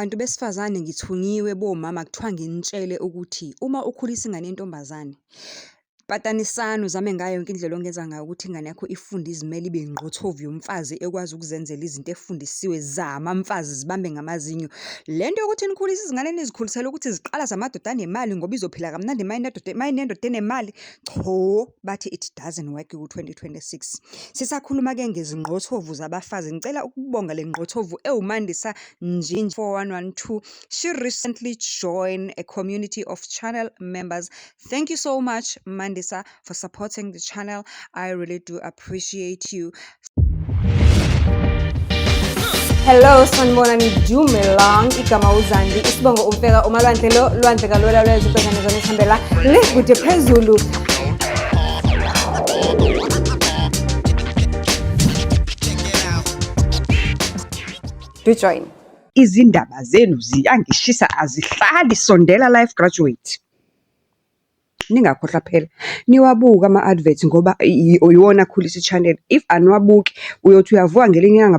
Bantu besifazane ngithunyiwe bomama kuthiwa nginitshele ukuthi uma ukhulisa ingane yentombazane, patanisani uzame ngayo yonke indlela ongenza ngayo ukuthi ingane yakho ifunde izimele ibe yingqothovu yomfazi ekwazi ukuzenzela izinto efundisiwe. Zama mfazi zibambe ngamazinyo. Le nto yokuthi nikhulise izingane nizikhulisele ukuthi ziqalaze amadoda anemali ngoba izophila kamnandi uma uma inendoda enemali, cho, bathi it doesn't work ku-twenty 26. Sisakhuluma-ke ngezingqothovu zabafazi, ngicela ukubonga le ngqothovu ewuMandisa Njinji 4112. She recently joined a community of channel members. Thank you so much, Mandisa, for supporting the channel. I really do appreciate you. Hello, sanibonani, dumelang, igama uZandi, isibongo uMfeka, umalwandle lo, lwandle kalwela lwezwe, ubhekane zona esihambela le kude phezulu. Do join. Izindaba zenu ziyangishisa azihlali sondela life graduate. Ningakhohlwa phela, niwabuke ama-adverts ngoba iwona akhulisa i-channel. If aniwabuki, uyothi uyavuka ngelinye ilanga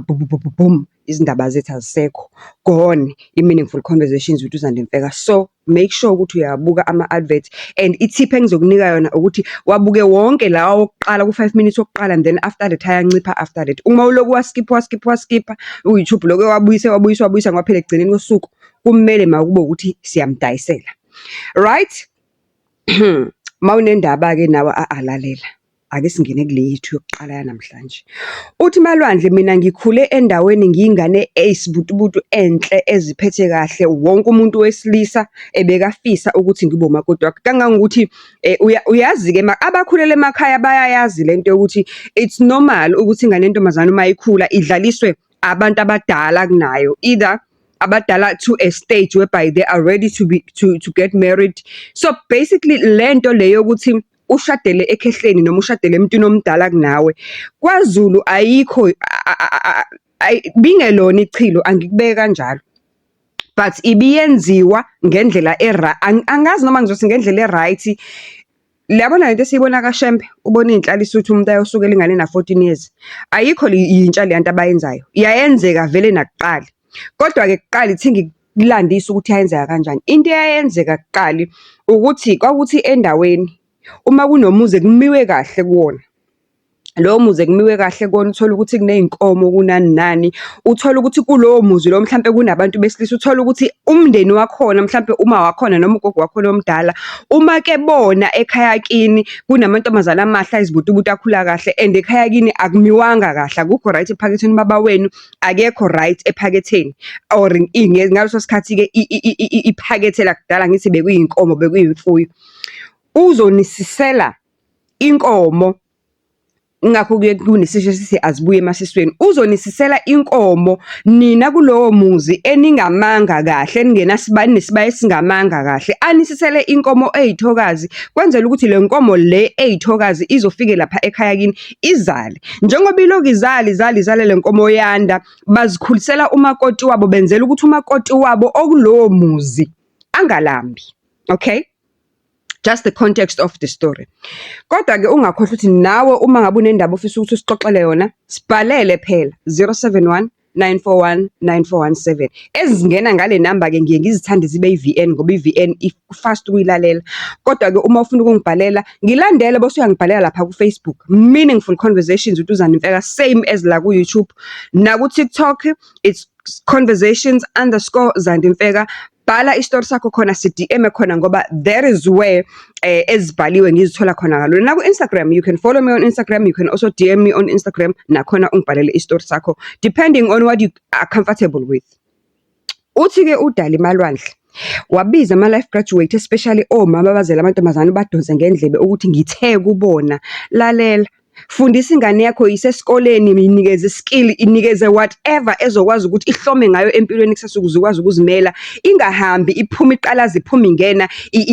bhum, izindaba zethu azisekho, gone i-Meaningful Conversations with uZandi Mfeka. So, make sure ukuthi uyawabuka ama-adverts and i-tip engizokunika yona ukuthi wabuke wonke lawa wokuqala ku-five minutes wokuqala and then after that ayancipha after that. Uma ulokhu uwaskipha, uwaskipha, uwaskipha, u-YouTube lokhu ewabuyisa, ewabuyisa, ewabuyisa ngoba phela ekugcineni kosuku kumele makube ukuthi siyamdayisela. Right? Uma unendaba-ke nawe alalela. Ake singene kule yethu yokuqala yanamhlanje. Uthi Malwandle mina ngikhule endaweni ngiyingane eyisibutubutu enhle eziphethe kahle. Wonke umuntu wesilisa ebekafisa ukuthi ngibe umakoti wakhe. Kangangokuthi uyazi-ke abakhulele emakhaya bayayazi le nto yokuthi it's normal ukuthi ingane yentombazane uma ikhula idlaliswe abantu abadala kunayo. Either abadala to a stage whereby they are ready to be to get married. So basically lento le yokuthi ushadele ekhehleni noma ushadele emntwini omdala kunawe, kwaZulu ayikho bingelona ichilo angikubeke kanjalo. But ibiyenziwa ngendlela angazi noma ngizothi ngendlela e-right. Uyabona lento esiyibona kaShembe, ubona iy'nhlalo ukuthi umuntu ayosukela ingane ena-fourteen years. Ayikho yintsha leya nto abayenzayo, yayenzeka vele nakuqala. Kodwa-ke kuqala ithi ngikulandise ukuthi yayenzeka kanjani. Into eyayenzeka kuqali ukuthi kwakuthi endaweni uma kunomuzi ekumiwe kahle kuwona, lowo muzi ekumiwe kahle kuwona uthole ukuthi kuney'nkomo kunani nani, uthole ukuthi kulowo muzi lo mhlampe kunabantu besilisa, uthole ukuthi umndeni wakhona mhlampe uma wakhona noma ugogo wakhona omdala, uma-ke bona ekhaya kini kunamantombazane amahle ayizibutubutu akhula kahle and ekhaya kini akumiwanga kahle, akukho right ephaketheni ubaba wenu akekho right ephaketheni or ngaleso sikhathi-ke iphakethe lakudala ngithi bekuyinkomo bekuyimfuyo. Uzonisisela inkomo, ingakho kuye kunesisho esithi azibuye emasisweni. Uzonisisela inkomo nina kulowo muzi eningamanga kahle, eningenasibaya, eninesibaya esingamanga kahle, anisisele inkomo eyithokazi, kwenzela ukuthi le nkomo le eyithokazi izofike lapha ekhaya kini izale. Njengoba ilokhu izala, izala, izala le nkomo yanda, bazikhulisela umakoti wabo, benzela ukuthi umakoti wabo okulowo muzi angalambi. Okay? Just the context of the story. Kodwa-ke ungakhohlwa ukuthi nawe uma ngabe unendaba ofisa ukuthi usixoxele yona, sibhalele phela 071 941 9417. Ezingena ngale namba-ke ngiye ngizithande zibe i-V_N ngoba i-V_N fast ukuyilalela. Kodwa-ke uma ufuna ukungibhalela, ngilandele bese uyangibhalela lapha ku-Facebook. Meaningful Conversations with uZandi Mfeka, same as la ku-YouTube. Naku-TikTok, it's conversations underscore Zandi Mfeka. Bhala isitori sakho khona si-D_M khona ngoba that is where ezibhaliwe ngizithola khona kalula. Naku-Instagram, you can follow me on Instagram, you can also D_M me on Instagram, nakhona ungibhalele isitori sakho, depending on what you are comfortable with. Uthi-ke uDali Malwandle, wabiza ama-life graduate, especially omama abazele amantombazane ubadonse ngendlebe ukuthi ngithe kubona, lalela, fundisa ingane yakho isesikoleni, inikeze skill, inikeze whatever ezokwazi ukuthi ihlome ngayo empilweni kusasa ukuze ikwazi ukuzimela. Ingahambi iphume iqalaza iphume ingena,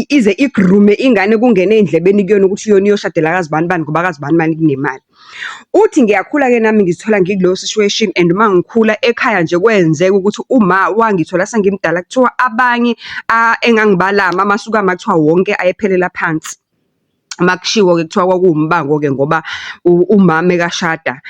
ize i-groom-e ingane kungene ey'ndlebeni kuyona ukuthi yona iyoshadela kazibani bani ngoba kazibani bani kunemali. Uthi ngiyakhula-ke nami ngizithola ngikuleyo situation and uma ngikhula ekhaya nje kwenzeka ukuthi uma wangithola sengimdala kuthiwa abanye engangibalama amasuku ami kuthiwa wonke ayephelela phansi. Uma kushiwo-ke kuthiwa kwakuwumbango-ke ngoba umama ekashada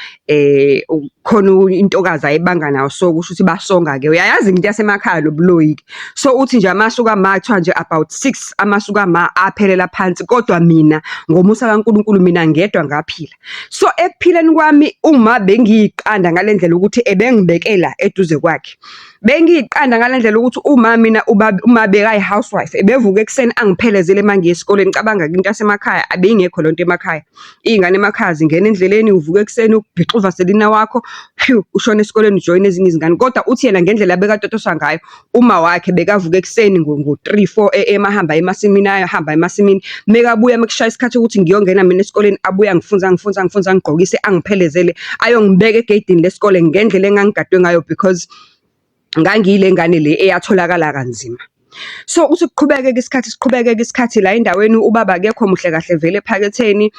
khona intokazi ayebanga nayo, so kusho ukuthi basonga-ke. Uyayazi-ke into yasemakhaya nobuloyi-ke. So uthi nje amasu kama, kuthiwa nje about six amasu kama aphelela phansi, kodwa mina ngomusa kaNkulunkulu mina ngedwa ngaphila. So, ekuphileni kwami uma bengiyiqanda ngale ndlela ukuthi ebengibekela eduze kwakhe. Bengiyiqanda ngale ndlela ukuthi uma mina uma bekayi-housewife, ebevuka ekuseni angiphelezele uma ngiya esikoleni. Cabanga-ke into yasemakhaya ibingekho lento emakhaya. Iy'ngane emakhaya zingena endleleni, uvuka ekuseni ubhixe uvaselina wakho, ushone esikoleni ujoyine ezinye izingane. Kodwa uthi yena ngendlela abekatotoswa ngayo, uma wakhe bekavuka ekuseni ngo-three, four AM ahambe aye emasimini, ahambe aye emasimini. Mekabuya uma kushaya isikhathi sokuthi ngiyongena mina esikoleni, abuye angifunze, angifunze, angifunze, angigqokise, angiphelezele, ayongibeka egeyidini lesikole ngendlela engangigadwe ngayo because ngangiyile ngane le eyatholakala kanzima. So, uthi kuqhubeke-ke isikhathi, siqhubeke-ke isikhathi la endaweni ubaba akekho muhle kahle vele ephaketheni,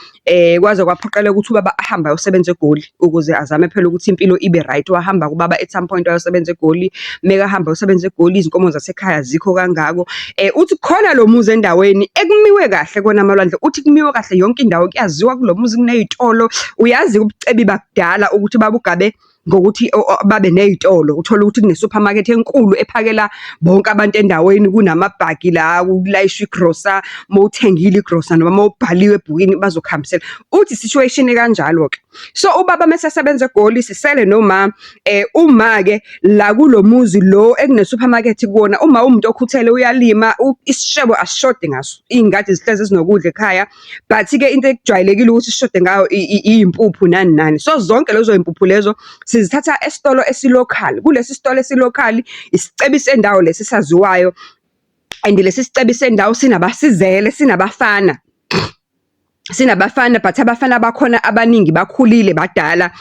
kwaze kwaphoqeleka ukuthi ubaba ahambe ayosebenza eGoli, ukuze azame phela ukuthi impilo ibe right. Wahamba-ke ubaba at some point wayosebenza eGoli, mekahamba ayosebenza eGoli, izinkomo zasekhaya azikho kangako. Uthi khona lo muzi endaweni ekumiwe kahle kona Malwandle, uthi kumiwe kahle yonke indawo kuyaziwa kulo muzi kuney'tolo. Uyazi ubucebi bakudala ukuthi babugabe ngokuthi babe ney'tolo, uthole ukuthi kune-supermarket enkulu ephakela bonke abantu endaweni, kunamabhaki la kulayishwa igrosa, uma uthengile igrosa noma uma ubhaliwe ebhukwini bazokuhambisela. Uthi i-situation ekanjalo-ke. So, ubaba mese esebenza eGoli, sisele noma, uma-ke la kulo muzi lo ekune-supermarket kuwona, uma uwumuntu okhuthele uyalima, isishebo asishodi ngaso, iy'ngadi zihlezi zinokudla ekhaya. But-ke into ekujwayelekile ukuthi sishode ngayo iy'mpuphu nani nani. So, zonke lezo y'mpuphu lezo sizithatha esitolo esi-local. Kulesi sitolo esi-local, isicebi sendawo lesi esaziwayo and lesi sicebi sendawo sinabasizele, sinabafana. Sinabafana but abafana bakhona abaningi bakhulile badala,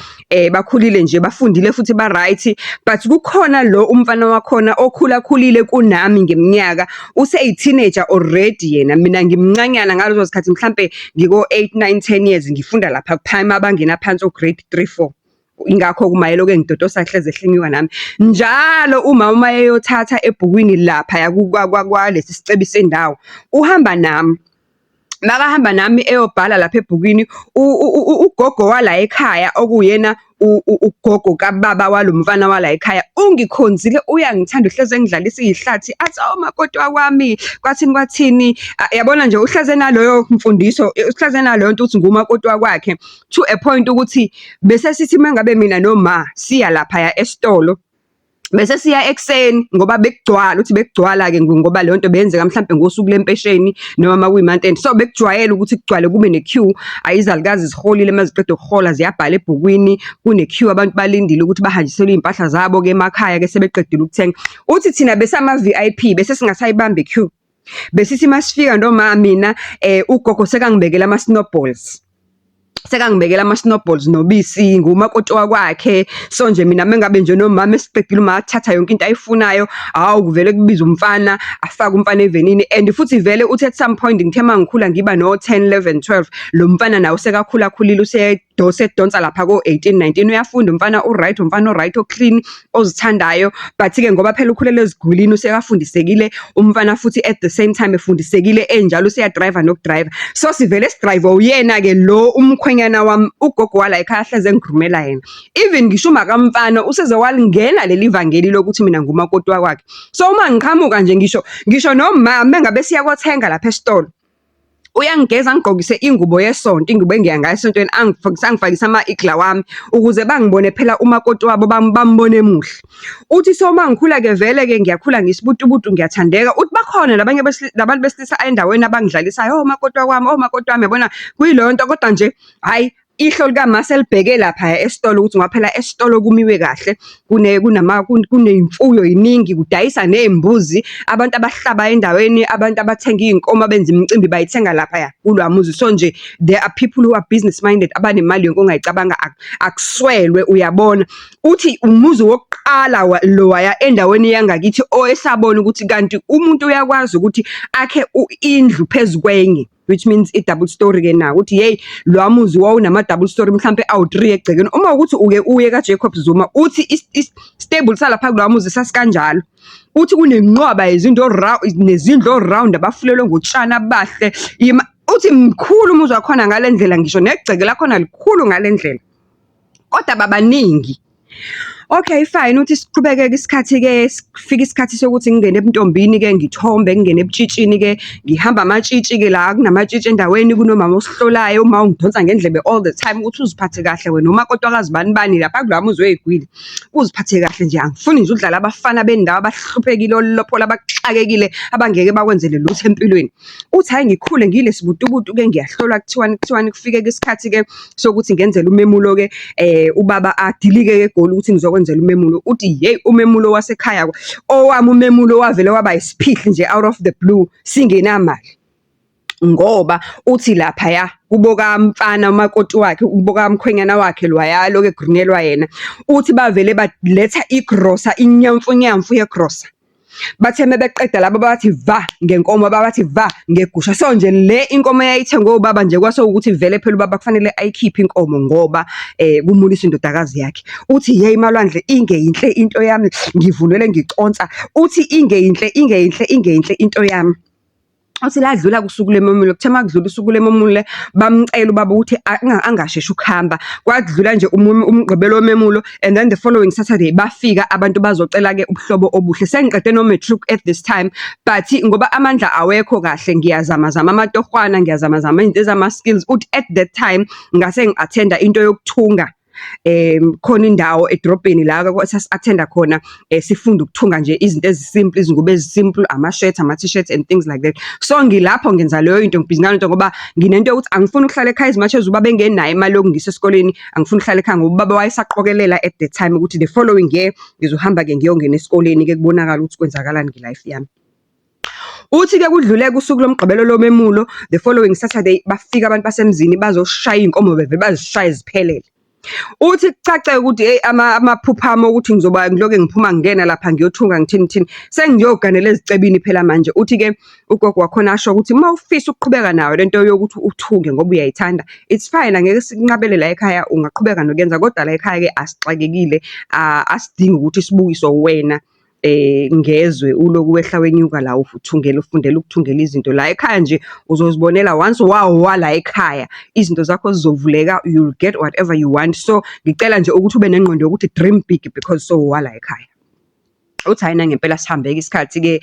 bakhulile nje bafundile futhi ba-right. But kukhona lo umfana wakhona okhula khulile kunami ngeminyaka, useyi-teenager already yena, mina ngimncanyana ngalezo zikhathi mhlampe ngiko-eight, nine, ten years, ngifunda lapha emabangeni aphansi o-grade three, four. Ingakho uma elokhu engitotosa hleze ehlinyiwa nami. Njalo umama uma eyothatha ebhukwini laphaya kwalesi sicebi sendawo, uhamba nami. Makahamba nami eyobhala lapha ebhukwini, ugogo wala ekhaya okuwuyena ugogo kababa walo mfana wala ekhaya, ungikhonzile uyangithanda uhlezi engidlalisa iy'hlathi, athi, oh makoti wakwami, kwathini kwathini. Yabona nje uhlezi enaloyo mfundiso, uhlezi enaleyo nto ukuthi ngumakoti wakwakhe. To a point ukuthi bese sithi uma ngabe mina noma siya laphaya esitolo, bese siya ekuseni ngoba bekugcwala, uthi bekugcwala-ke ngoba leyo nto beyenzeka mhlampe ngosuku lempesheni noma uma kuyi-month end. So, bekujwayele ukuthi kugcwale kube ne-queue, izalukazi ziholile uma ziqeda ukuhola ziyabhala ebhukwini, kune-queue abantu balindile ukuthi bahanjiselwe iy'mpahla zabo-ke emakhaya-ke sebeqedile ukuthenga. Uthi thina bese ama-VIP bese singasayibambi i-queue. Besithi masifika noma mina ugogo sekangibekela ama-snowballs. Sekangibekela ama-snowballs nobisi, ngumakoti wakwakhe. So nje mina uma ngabe nje nomama esiqedile uma athatha yonke into ayifunayo, hhawu kuvele kubize umfana, afake umfana evenini. And futhi vele uthi at some point ngithe uma ngikhula ngiba no-ten, 11, 12, lo mfana nawe usekakhula khulile usedonsa lapha ko-18, 19, uyafunda umfana u-right, umfana o-right, o-clean, ozithandayo. But-ke ngoba phela ukhulele ezigulini usekafundisekile umfana futhi at the same time efundisekile enjalo useya-drive-a noku-drive-a. So, sivele si-drive-wa uyena-ke lo umkhwenyana wami, ugogo wala ekhaya hleze engigrumela yena. Even ngisho umakamfana useze walingena leli vangeli lokuthi mina ngumakoti wakwakhe. So, uma ngiqhamuka nje ngisho noma uma ngabe siya kothenga lapha esitolo, uyangigeza angigqokise ingubo yesonto, ingubo engiya ngayo esontweni, angifakise ama-igla wami, ukuze bangibone phela umakoti wabo bambone emuhle. Uthi so uma ngikhula-ke vele-ke ngiyakhula ngisibutubutu ngiyathandeka. Uthi bakhona nabanye nabantu besilisa endaweni abangidlalisayo, oh makoti wakwami, oh makoti wami, yabona kuyileyo nto kodwa nje hhayi ihlo likama selibheke laphaya esitolo ukuthi ngoba phela esitolo kumiwe kahle, kuney'mfuyo yiningi, kudayisa ney'mbuzi. Abantu abahlabayo endaweni, abantu abathenga iy'nkomo abenza imicimbi bayithenga laphaya kulowa muzi. So nje there are people who are business minded, abanemali yonke ongayicabanga, akuswelwe uyabona. Uthi umuzi wokuqala lowaya endaweni yangakithi oyesabona ukuthi kanti umuntu uyakwazi ukuthi akhe indlu phezu kwenye, which means i-double story-ke nawo. Uthi hheyi lowa muzi wawunama-double story mhlampe awu-three egcekeni. Uma kuwukuthi uke uye ka-Jacob Zuma, uthi i-stable salapha kulowa muzi sasikanjalo. Uthi kunenqwaba yezindlu nezindlu o-round abafulelwe ngotshani abahle. Uthi mkhulu umuzi wakhona ngale ndlela ngisho negceke lakhona likhulu ngale ndlela. Kodwa babaningi. Okay fine, uthi siqhubeke-ke isikhathi-ke, sifike isikhathi sokuthi ngingene ebuntombini-ke, ngithombe, ngingene ebutshitshini-ke, ngihamba amatshitshi-ke la kunamatshitshi endaweni kunomama osihlolayo, uma ungidonsa ngendlebe all the time ukuthi uziphathe kahle wena umakoti wakazibani bani lapha kulowa muzi wey'gwili. Uziphathe kahle nje, angifuni nje udlale abafana bendawo abahluphekile olopolo abaxakekile abangeke bakwenzele lutho empilweni. Uthi hhayi ngikhule ngiyile sibutubutu-ke ngiyahlolwa kuthiwani kuthiwani, kufike-ke isikhathi-ke sokuthi ngenzele umemulo-ke ubaba adilike-ke eGoli ukuthi ngizokwenzela umemulo. Uthi yeyi umemulo wasekhaya owami umemulo wavele waba isiphihli nje out of the blue, singenamali. Ngoba uthi laphaya kubo kamfana umakoti wakhe, kubo kamkhwenyana wakhe lowaya alokhu egrunyelwa yena, uthi bavele baletha igrosa, inyamfunyamfu yegrosa. Bathe mebeqeda labo bathi va ngenkomo, babathi va ngegusha. So nje le inkomo eyayithengwe ubaba nje kwase ukuthi vele phela ubaba kufanele ayikhiphe inkomo ngoba kumuliswa indodakazi yakhe. Uthi yeyi Malwandle ingeyinhle into yami, ngivunule ngiconsa. Uthi ingeyinhle, ingeyinhle, ingeyinhle into yami. Uthi ladlula usuku lememulo, kuthe uma kudlula usuku lememulo bamcela ubaba ukuthi angasheshi ukuhamba. Kwadlula nje uMgqibelo womemulo and then the following Saturday bafika abantu bazocela-ke ubuhlobo obuhle. Sengiqede no-matric at this time, but ngoba amandla awekho kahle ngiyazama zama amatohwana, ngiyazama zama izinto ezama-skills. Uthi at that time ngase ngi-attend-a into yokuthunga. Khona indawo edrobheni la esasi-attend-a khona sifunda ukuthunga nje izinto ezi-simple, izingubo ezi-simple, ama-shirt, ama-t-shirt and things like that. So ngilapho ngenza leyo nto, ngibhizi ngaleyo nto ngoba nginento yokuthi angifuni ukuhlala ekhaya as much as ubaba engenayo imali yokungisa esikoleni, angifuni ukuhlala ekhaya ngoba ubaba wayesaqokelela at the time ukuthi the following year ngizohamba-ke ngiyongena esikoleni-ke kubonakale ukuthi kwenzakalani nge-life yami. Uthi-ke kudlule-ke usuku loMgqibelo lomemulo, the following Saturday bafika abantu basemzini bazoshaya iy'nkomo bevele bazishaye ziphelele. Uthi kucace ukuthi hheyi amaphupho ami okuthi ngizoba ngilokhu ngiphuma ngingena lapha ngiyothunga ngithini ngithini, sengiyoganela ezicebini phela manje. Uthi-ke ugogo wakhona asho ukuthi uma ufisa ukuqhubeka nayo lento yokuthi uthunge ngoba uyayithanda, it's fine angeke sikunqabele la ekhaya ungaqhubeka nokuyenza, kodwa la ekhaya-ke asixakekile, asidingi ukuthi sibukiswe uwena ngezwe ulokhu wehla wenyuka la uthungela ufundela ukuthungela izinto. La ekhaya nje uzozibonela once wawa la ekhaya, izinto zakho zizovuleka, you'll get whatever you want. So, ngicela nje ukuthi ube nengqondo yokuthi dream big because sowuwa la ekhaya. Uthi hhayi nangempela sihambe-ke isikhathi-ke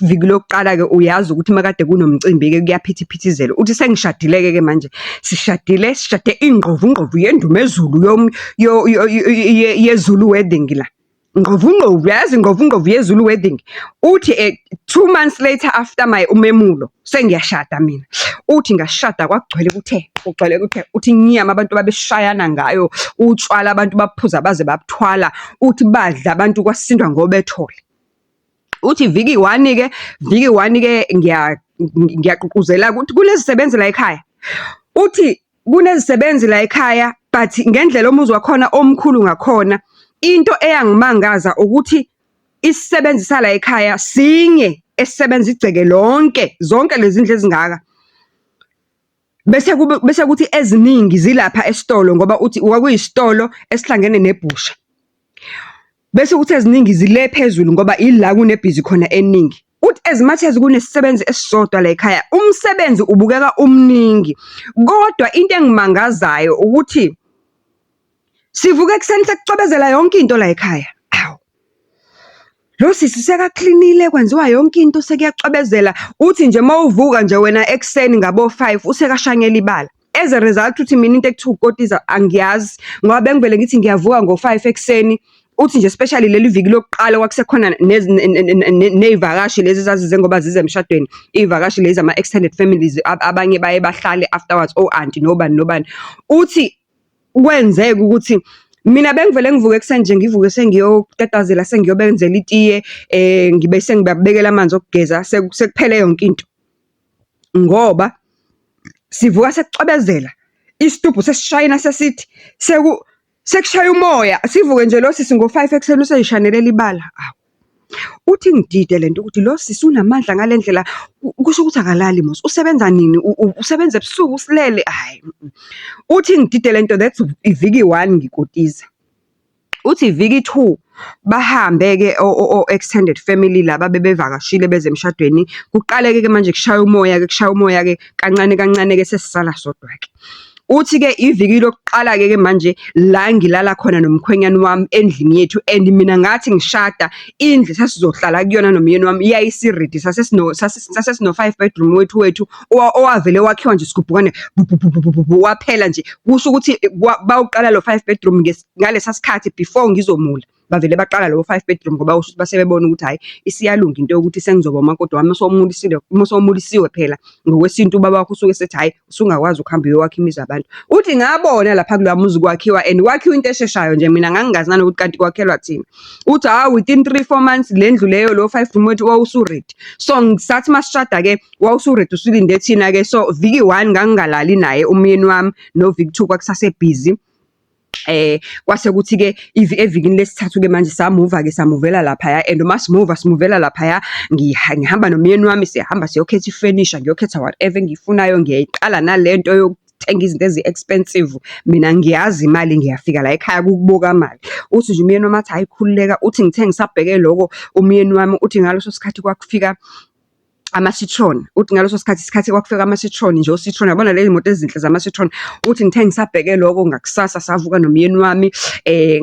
viki lokuqala-ke uyazi ukuthi uma kade kunomcimbi-ke kuyaphithiphithizela. Uthi sengishadile-ke ke manje, sishadile, sishade ingqovungqovu yendumezulu yeZulu wedding la. Ngqovungqovu, uyayazi ingqovungqovu yeZulu wedding? Uthi 2 months later after my umemulo, sengiyashada mina. Uthi ngashada kwakugcwele kuthe, kugcwele kuthe, uthi inyama abantu babeshayana ngayo, utshwala abantu baphuza baze babuthwala, uthi badla abantu kwasindwa ngobethole. Uthi viki one-ke, viki one-ke ngiyagqugquzela ukuthi kunezisebenzi la ekhaya. Uthi kunezisebenzi la ekhaya but ngendlela umuzi wakhona omkhulu ngakhona, into eyangimangaza ukuthi isisebenzi sala ekhaya sinye esisebenza igceke lonke, zonke lezi zindlu ezingaka. Bese kube bese kuthi eziningi zilapha esitolo ngoba uthi kwakuyisitolo esihlangene nebhusha. Bese kuthi eziningi zile phezulu ngoba ila kunebhizi khona eningi. Uthi as much as kunesisebenzi esisodwa la ekhaya, umsebenzi ubukeka umningi, kodwa into engimangazayo ukuthi sivuka ekuseni sekucwebezela yonke into la ekhaya. Awu, lo sisi sekaklinile kwenziwa yonke into sekuyacwebezela. Uthi nje uma uvuka nje wena ekuseni ngabo-5 usekashanyela ibala. As a result uthi mina into ekuthiwa ukukotiza angiyazi ngoba bengivele ngithi ngiyavuka ngo-5 ekuseni. Uthi nje especially leli viki lokuqala kwakusekhona ney'vakashi lezi ezazize ngoba zize emshadweni. Iy'vakashi lezi ama-extended families abanye baye bahlale afterwards o-anti nobani nobani. Uthi kwenzeka ukuthi mina bengivele ngivuke ekuseni nje ngivuke sengiyotatazela sengiyobenzela itiye ngibe sengibabekela amanzi okugeza sekuphele yonke into. Ngoba sivuka sekucwebezela, isitubhu sesishayina sesithi sekushaya umoya, sivuke nje lo sisi ngo-5 ekuseni useyishanelela ibala. Awu, uthi ngidide lento ukuthi lo sisi unamandla ngale ndlela, kusho ukuthi akalali mos, usebenza nini, usebenza ebusuku usilele, hhayi. Uthi ngidide lento, that's iviki one ngikotiza. Uthi iviki two, Bahambe-ke o-extended family laba abebevakashile beze emshadweni. Kuqale-ke manje kushaye umoya-ke kushaye umoya-ke kancane kancane-ke sesisala sodwa-ke. Uthi-ke iviki lokuqala-ke ke manje la ngilala khona nomkhwenyana wami endlini yethu and mina ngathi ngishada indlu esasizohlala kuyona nomyeni wami yayisiredi. Sasesino-five bedroom wethu wethu owavele wakhiwa nje isigubhukwane waphela nje. Kusho ukuthi bawuqala lo five bedroom ngalesa sikhathi before ngizomula. Bavele baqala lowo five bedroom ngoba kushuthi base bebona ukuthi hhayi isiyalunga into yokuthi sengizoba umakoti wami usewumulisile, uma sewumulisiwe phela ngokwesintu ubaba wakho usuke esethi hhayi usungakwazi ukuhamba uyokwakha imizi yabantu. Uthi ngabona lapha kuloya muzi kwakhiwa and kwakhiwa into esheshayo nje mina ngangingazi nanokuthi kanti kwakhelwa thina. Uthi hhawu within 3, 4 months le ndlu leyo lo five room wethu wawusu-ready. So ngisathi masishada-ke wawusu-ready usulinde thina-ke. So viki one ngangingalali naye umyeni wami, noviki two kwakusase-busy. Kwase kuthi-ke evikini lesithathu-ke manje samuva-ke samuvela laphaya and uma simuva simuvela laphaya, ngihamba nomyeni wami siyahamba siyokhetha ifenisha, ngiyokhetha whatever engiyifunayo. Ngiyayiqala nale nto yokuthenga izinto ezi-expensive. Mina ngiyazi imali ngiyafika la ekhaya kukubuka mali. Uthi nje umyeni wami athi, hhayi khululeka, uthi ngithe ngisabheke loko, umyeni wami uthi ngaleso sikhathi kwakufika ama-Citroen. Uthi ngaleso sikhathi isikhathi kwakufika ama-Citroen nje o-Citroen, yabona lezi moto ezinhle zama-Citroen. Uthi ngithe ngisabheke loko ngakusasa savuka nomyeni wami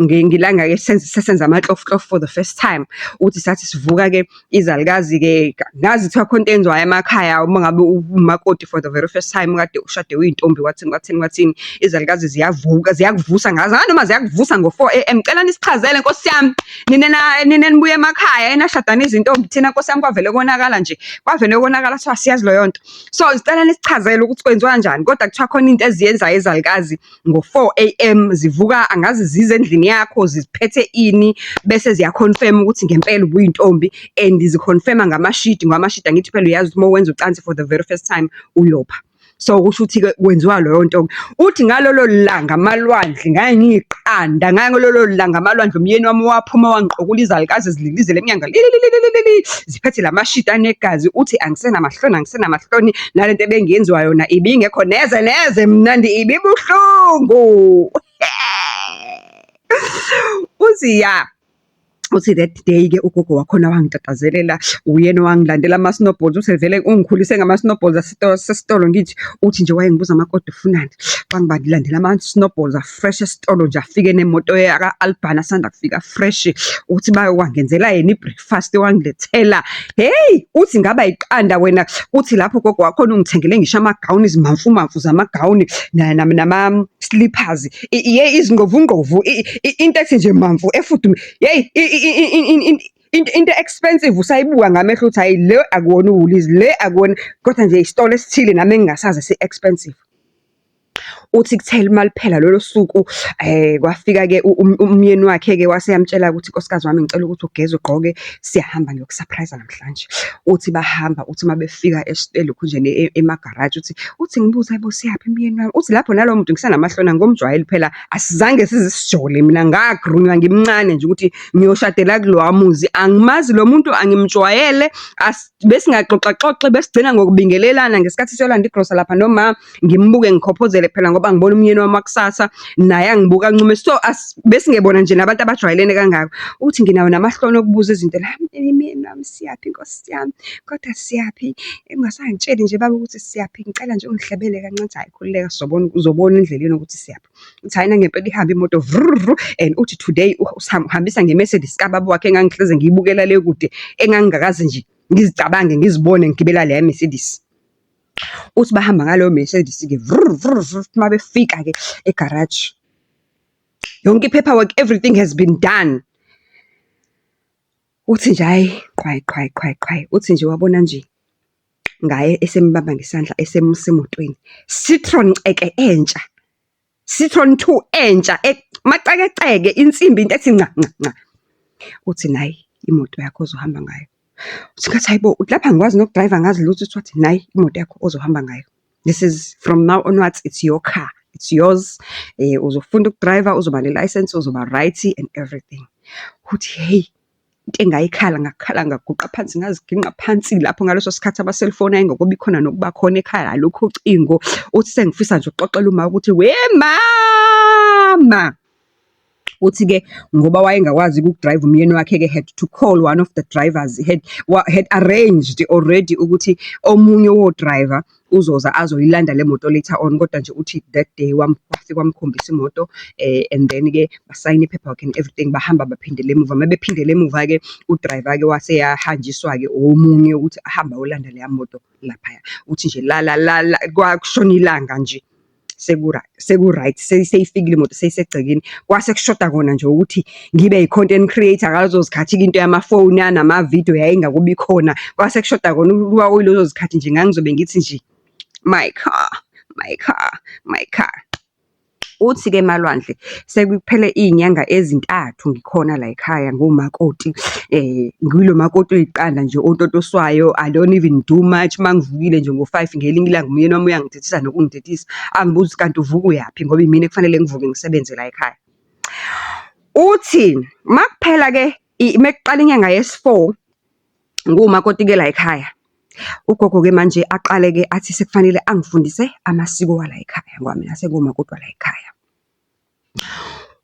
ngilanga-ke sesenza amatlofu for the first time. Uthi sathi sivuka-ke izalukazi-ke, angazi kuthiwa khona into eyenziwayo emakhaya uma ngabe umakoti for the very first time kade ushade uyintombi wathini wathini wathini. Izalukazi ziyavuka, ziyakuvusa angazi noma ziyakuvusa ngo-4 AM. Ngicela nisichazele Nkosi yami, nina nina enibuya emakhaya enashada nizintombi, thina Nkosi yami kwavele konakala nje, kwavele konakala kuthiwa asiyazi leyo nto. So sicela nisichazele ukuthi kwenziwa kanjani, kodwa kuthiwa khona into eziyenzayo izalukazi ngo-4 AM zivuka angazi zize endlini yakho ziphethe ini, bese ziya-confirm ukuthi ngempela ubuyintombi and zi-confirm-a ngamashidi, ngoba amashidi angithi phela uyazi ukuthi uma wenza ucansi for the very first time uyopha. So kusho ukuthi-ke kwenziwa leyo nto-ke. Uthi ngalolo langa amalwandle ngangiqanda, ngalolo langa amalwandle umyeni wami waphuma wangiqokula izalukazi zililizela emnyango lililililili, ziphethe la mashidi anegazi. Uthi angisenamahloni, angisenamahloni, nalento ebengiyenziwa yona ibingekho neze neze mnandi ibibuhlungu. Uthi ya, uthi that day-ke ugogo wakhona wangitatazelela, uyena owangilandela ama-snowballs, uthi vele ungikhulise ngama-snowballs asesitolo ngithi, uthi nje wayengibuza makoti ufunani, wangilandela ama-snowballs a-fresh esitolo nje afike nemoto yaka-Alban asanda kufika fresh. Uthi wangenzela yena i-breakfast wangilethela. Hheyi, uthi ngaba yiqanda wena, uthi lapho ugogo wakhona ungithengele ngisho amagawuni, izimamfumamfu zamagawuni nama-slippers. Yeyi izingqovungqovu, into ethi nje mamfu yeyi into expensive usayibuka ngamehlo ukuthi hhayi le akuwona uWoolies, le akuwona, kodwa nje isitolo esithile nami engingasazi esi-expensive. Uthi kuthele uma liphela lolo suku kwafika-ke umyeni wakhe-ke wase eyamtshela-ke ukuthi nkosikazi wami ngicela ukuthi ugeze ugqoke, siyahamba ngiyoku-surprise-a namhlanje. Uthi bahamba, uthi uma befika elokhunjeni emagaraji, uthi, uthi ngibuze hhayi bo siyaphi myeni wami? Uthi lapho nalowo muntu ngisenamahloni angomjwayeli phela, asizange size sijole mina ngagrunywa ngimncane nje ukuthi ngiyoshadela kulowa muzi. Angimazi lo muntu, angimjwayele, besingaxoxaxoxi, besigcina ngokubingelelana ngesikhathi siyolanda igrosa lapha noma ngimbuke ngikhophozele phela ngoba ngibona umyeni wami wakusasa, naye angibuka ancume. So besingebona nje nabantu abajwayelene kangako. Uthi nginawo namahloni okubuza izinto la, myeni wami siyaphi Nkosi yami, kodwa siyaphi? Ungasangitsheli nje baba ukuthi siyaphi, ngicela nje ungihlebele kancane. Hhayi khululeka sizobona, uzobona endleleni ukuthi siyaphi. Uthi hhayi nangempela ihambe imoto vrrr and uthi today uhambisa nge-Mercedes kababa wakhe engangihleze ngiyibukela le kude, engangingakaze nje ngizicabange ngizibone ngigibela leya Mercedes. Uthi bahamba ngaleyo Mercedes-ke vrr vrr vrr, uma befika-ke egaraji, yonke i-paperwork, everything has been done. Uthi nje hhayi, qhwayi qhwayi qhwayi qhwayi, uthi nje wabona nje ngaye esembamba ngesandla esemusa emotweni. Citroen ceke entsha, Citroen 2 entsha, macekeceke insimbi into ethi nca nca nca. Uthi nayi imoto yakho ozohamba ngayo. Uthi ngathi hayi bo, uthi lapha angikwazi noku-drive-a angazi lutho. Uthi wathi nayi imoto yakho ozohamba ngayo. This is from now onwards, it's your car, it's yours. Uzofunda uku-drive-a, uzoba ne-license, uzoba right and everything. Uthi hheyi, into engayikhala ngakhala ngaguqa phansi ngaziginqa phansi lapho ngaleso sikhathi ama-cellphone ayengakobi khona nokuba khona ekhaya alukho ucingo. Uthi sengifisa nje ukuxoxela uma ukuthi we mama. Uthi-ke ngoba wayengakwazi ukudrayiva, umyeni wakhe-ke had to call one of the drivers, had arranged already ukuthi omunye wodrayiva uzoza azoyilanda le moto later on. Kodwa nje uthi that day wafika wamkhombisa imoto, and then-ke basayina i-paperwork and everything, bahamba baphindela emuva. Uma bephindela emuva-ke, u-driver-ke wase eyahanjiswa-ke omunye ukuthi ahambe ayolanda leya moto laphaya. Uthi nje la la la kwakushona ilanga nje seku-right, seyifikile imoto, seyisegcekeni. Kwase kushoda kona nje ukuthi ngibe i-content creator ngalezo zikhathi-ke, into yamafoni anamavidiyo yayingakubi khona. Kwase kushoda kona ukuba kulezo zikhathi nje ngangizobe ngithi nje, "My car, my car, my car." Uthi-ke Malwandle, sekuphele iy'nyanga ezi-3 ngikhona la ekhaya ngumakoti, ngilo makoti oyiqanda nje ototoswayo, I don't even do much. Uma ngivukile nje ngo-5 ngelinye ilanga umyeni wami uyangithethisa nokungithethisa, angibuze ukuthi kanti uvuka uyaphi ngoba imina ekufanele ngivuke ngisebenze la ekhaya. Uthi uma kuphela-ke, uma kuqala inyanga yesi-4, ngiwumakoti-ke la ekhaya, ugogo-ke manje aqale-ke athi sekufanele angifundise amasiko wala ekhaya ngoba mina sengiwumakoti wala ekhaya.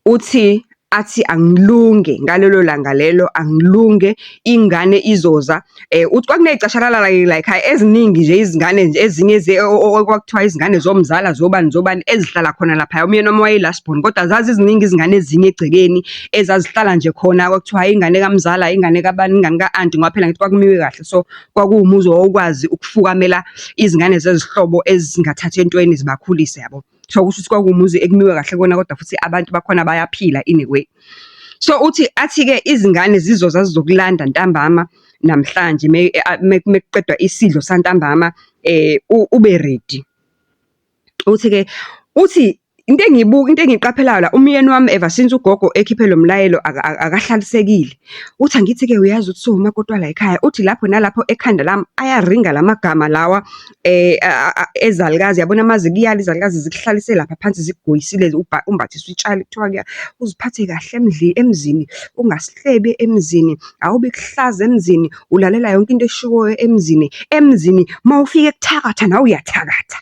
Uthi athi angilunge ngalelo langa lelo, angilunge ingane izoza. Uthi kwakuney'cashalala-ke la ekhaya eziningi nje, izingane nje ezinye okwakuthiwa izingane zomzala, zobani zobani, ezihlala khona laphaya. Umyeni wami wayeyi-last born, kodwa zaziziningi izingane ezinye egcekeni ezazihlala nje khona, kwakuthiwa ingane kamzala, ingane kabani, ingane ka-anti, ngoba phela ngithi kwakumiwe kahle. So, kwakuwumuzi owawukwazi ukufukamela izingane zezihlobo ezingathathi entweni zibakhulise, yabo. So, kusho ukuthi kwakuwumuzi ekumiwe kahle kuwona, kodwa futhi abantu bakhona bayaphila in a way. So, uthi athi-ke izingane zizoza zizokulanda ntambama namhlanje mekuqedwa isidlo santambama, ube ready. Uthi-ke, uthi into engiyibuka, into engiyiqaphelayo la, umyeni wami ever since ugogo ekhiphe lo mlayelo akahlalisekile. Uthi angithi-ke uyazi ukuthi usuwumakoti wala ekhaya. Uthi lapho nalapho ekhanda lami ayaringa la magama lawa ezalukazi, yabona uma zikuyala izalukazi zikuhlalise lapha phansi, zikugoyisile, umbathiswe utshani, kuthiwa uziphathe kahle emzini, ungasihlebi emzini, awube kuhlaza emzini, ulalela yonke into eshiwoyo emzini. Emzini uma ufike kuthakatha nawe uyathakatha.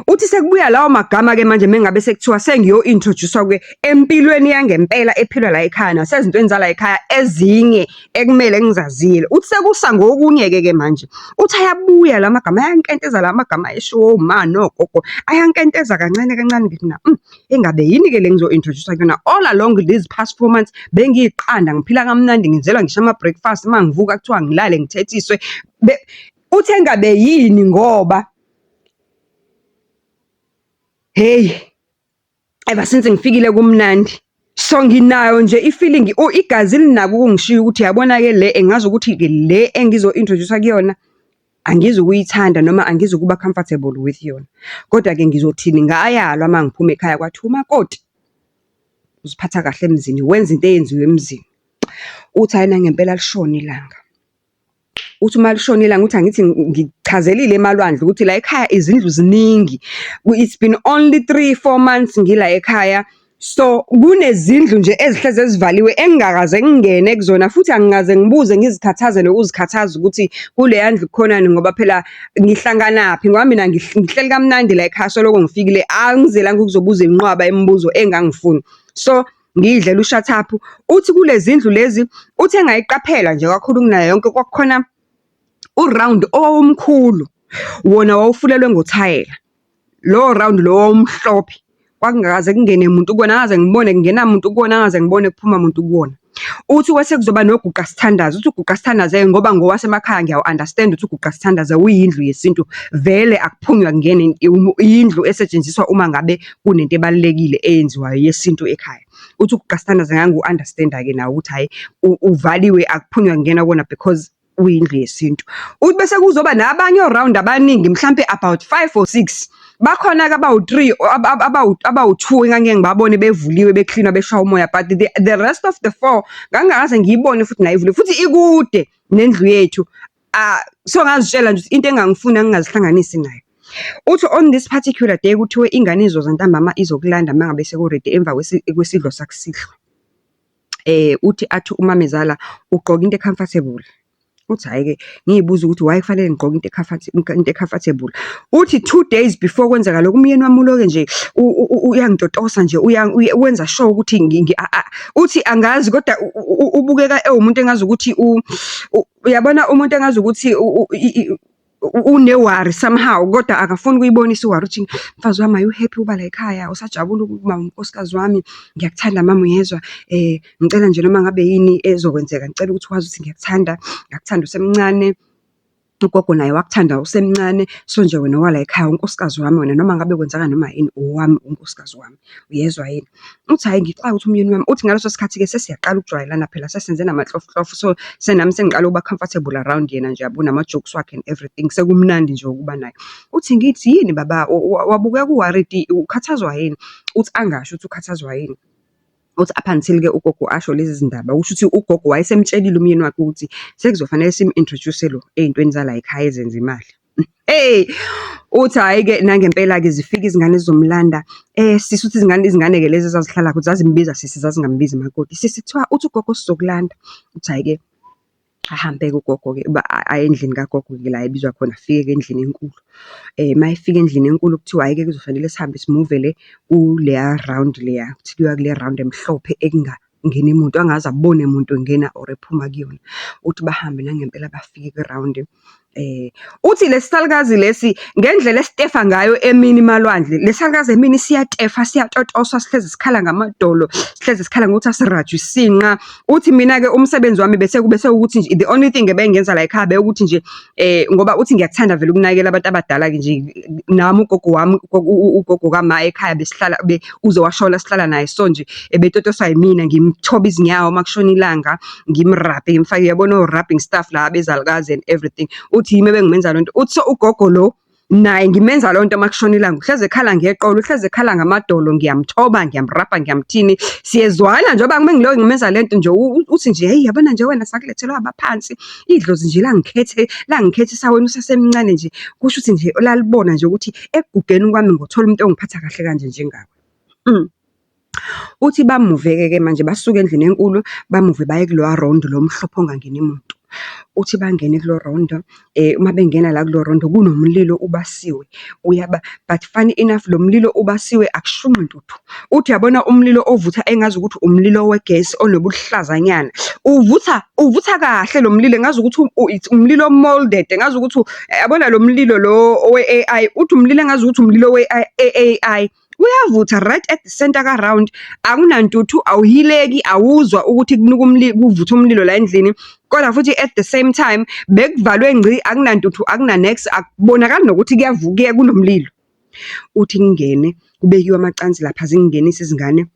Uthi sekubuya lawo magama-ke manje mengabe sekuthiwa sengiyo-introduce-wa-ke empilweni yangempela ephilwa la ekhaya nasezintweni zala ekhaya ezinye ekumele ngizazile. Uthi sekusa ngokunye-ke ke manje. Uthi ayabuya la magama, ayankenteza la magama eshiwo oma nogogo, ayankenteza kancane kancane. Ngithi mina, engabe yini-ke le ngizo-introduce-wa kuyona? All along these past 4 months bengiyiqanda, ngiphila kamnandi, ngenzelwa ngisho ama-breakfast, uma ngivuka kuthiwa ngilale ngithethiswe. Uthi engabe yini ngoba, hheyi, ever since ngifikile kumnandi. So, nginayo nje i-feeling, igazi linako ukungishiya ukuthi uyabona-ke le engazi ukuthi-ke le engizo-introduce-wa kuyona, angizukuyithanda noma angizukuba comfortable with yona. Kodwa-ke ngizothini, ngayalwa uma ngiphuma ekhaya kwathiwa umakoti uziphatha kahle emzini, wenza into eyenziwa emzini. Uthi hhayi nangempela lishone ilanga. Uthi uma lishona ilanga, uthi angithi ngikuchazelile emalwandle ukuthi la ekhaya izindlu ziningi. It's been only 3, 4 months ngila ekhaya. So, kunezindlu nje ezihlezi ezivaliwe engingakaze ngingene kuzona, futhi angikaze ngibuze, ngizikhathaze nokuzikhathaza ukuthi kuleya ndlu kukhonani, ngoba phela ngihlanganaphi, ngoba mina ngihleli kamnandi la ekhaya soloko ngifikile, angizelanga ukuzobuza inqwaba yemibuzo engangifuni. So, ngiy'dlela u-shut up. Uthi kule zindlu lezi, uthi engayiqaphela nje kakhulu kunayo yonke, kwakukhona u-round owawumkhulu, wona wawufulelwe ngothayela. Lowo round lo wawumhlophe, kwakungakaze kungene muntu kuwona, angikaze ngibone kungena muntu kuwona, angikaze ngibone kuphuma muntu kuwona. Uthi kwase kuzoba noguqa sithandaze, uthi uguqa sithandaze-ke ngoba ngowasemakhaya ngiyawu-understand ukuthi uguqa sithandaze uyindlu yesintu, vele akuphunywa kungene, indlu esetshenziswa uma ngabe kunento ebalulekile eyenziwayo yesintu ekhaya. Uthi uguqa sithandaze ngangiwu-understand-a-ke nawo ukuthi hhayi, uvaliwe akuphunywa kungena kuwona because uyindlu yesintu. Uthi bese kuzoba nabanye o-round abaningi, mhlampe about five or six. Bakhona-ke abawu-three, abawu-two engangike ngibabone bevuliwe, beklinwa, beshawa umoya, but the rest of the four ngangingakaze ngiyibone futhi nayo ivuliwe, futhi ikude nendlu yethu. So ngazitshela nje ukuthi into engangifuni angingazihlanganisi nayo. Uthi on this particular day kuthiwe ingane izoza ntambama izokulanda uma ngabe seku-ready emva kwesidlo sakusihlwa. Uthi athi umamezala ugqoke into e-comfortable. Uthi hhayi-ke, ngiy'buza ukuthi why kufanele ngigqoke into into e-comfortable. Uthi 2 days before kwenzeka lokhu, umyeni wami uloke nje uyangitotosa nje, wenza sure ukuthi uthi angazi kodwa ubukeka ewumuntu engazukuthi uyabona umuntu engazukuthi une-worry somehow, kodwa akafuni ukuyibonisa i-worry. Uthi, mfazi wami are you happy ukuba layikhaya? Usajabula ukuba unkosikazi wami? Ngiyakuthanda mama uyezwa? Ngicela nje noma ngabe yini ezokwenzeka, ngicela ukuthi wazi ukuthi ngiyakuthanda, ngakuthanda usemncane, ugogo naye wakuthanda usemncane. So nje wena owalayikhaya, unkosikazi wami wena, noma ngabe kwenzeka noma yini, owami unkosikazi wami, uyezwa yini? Uthi hhayi ngixakwe ukuthi umyeni wami, uthi ngaleso sikhathi-ke sesiyaqala ukujwayelana phela, sesenze namanhlofo so senami sengiqala ukuba comfortable around yena nje yabo, nama-jokes wakhe and everything, sekumnandi nje ukuba naye. Uthi ngithi yini baba, wabukeka u-worried, ukhathazwa yini? Uthi angasho ukuthi ukhathazwa yini. Uthi up until-ke ugogo asho lezi zindaba, kusho ukuthi ugogo wayesemtshelile umyeni wakhe ukuthi sekuzofanele simu-introduce-e lo ey'ntweni zalayikhaya ezenza imali. Hey, uthi hhayi-ke nangempela-ke zifike izingane zizomlanda. Sisi uthi izingane, izingane-ke lezi ezazihlala kuthi zazimbiza sisi, zazingambizi makoti. Sisi kuthiwa uthi ugogo sizokulanda. Uthi hhayi-ke, ahambe-ke ugogo-ke aye endlini kagogo-ke la ebizwa khona, afike-ke endlini enkulu. Uma efika endlini enkulu kuthiwa hhayi-ke kuzofanele sihambe simuve le kuleya round leya, kuthi kuyiwa kule round emhlophe ekungangeni muntu, angaze abone muntu engena or ephuma kuyona. Uthi bahambe nangempela bafike kwi-round. Uthi lesi salukazi lesi ngendlela esitefa ngayo emini emalwandle, le salukazi emini siyatefa, siyatotosa, sihlezi sikhala ngamadolo, sihlezi sikhala ngokuthi asirajwe isinqa. Uthi mina-ke umsebenzi wami bese bese ukuthi nje, the only thing ebengiyenza la ekhaya bewukuthi nje, ngoba uthi ngiyakuthanda vele ukunakekela abantu abadala-ke nje, nami ugogo wami, ugogo kama ekhaya besihlala uze washona sihlala naye. So nje, ebetotoswa yimina, ngimthoba izinyawo uma kushona ilanga, ngimrabhe, ngimfake uyabona o-rubbing stuff la abezalukazi and everything. Uthi yimi ebengimenza lonto. Uthi so ugogo lo, naye ngimenza lonto uma kushona ilanga, uhlezi ekhala ngeqolo, uhlezi ekhala ngamadolo, ngiyamthoba, ngiyamrabha, ngiyamthini. Siyezwana njengoba uma ngilokhu ngimenza lento nje, uthi nje, hheyi yabona nje wena sakulethelwa abaphansi, idlozi nje langikhethe, langikhethisa wena usasemncane nje. Kusho ukuthi nje lalibona nje ukuthi ekugugeni kwami ngothola umuntu ongiphatha kahle kanje njengawe. Uthi bamuve-ke ke manje basuke endlini enkulu, bamuve baye kulowa rondo lo omhlophe ongangeni muntu. Uthi bangene kulo rondo, uma bengena la kulo rondo kunomlilo ubasiwe, uyaba, but funny enough, lo mlilo ubasiwe akushunqi ntuthu. Uthi uyabona umlilo ovutha engazukuthi umlilo wegesi onobuhlazanyana. Uvutha, uvutha kahle lo mlilo engazukuthi it's umlilo o-moulded, engazukuthi yabona lo mlilo lo owe-A_I, uthi umlilo engazukuthi umlilo we-A_I. Uyavutha right at the centre ka-round, akunantuthu, awuhileki, awuzwa ukuthi kunuka umlilo, kuvutha umlilo la endlini. Kodwa futhi at the same time, bekuvalwe ngci, akunantuthu, akuna niks, akubonakali nokuthi kuyavuka kunomlilo. Uthi ngingene, kubekiwe amacansi lapha, zingingenise izingane,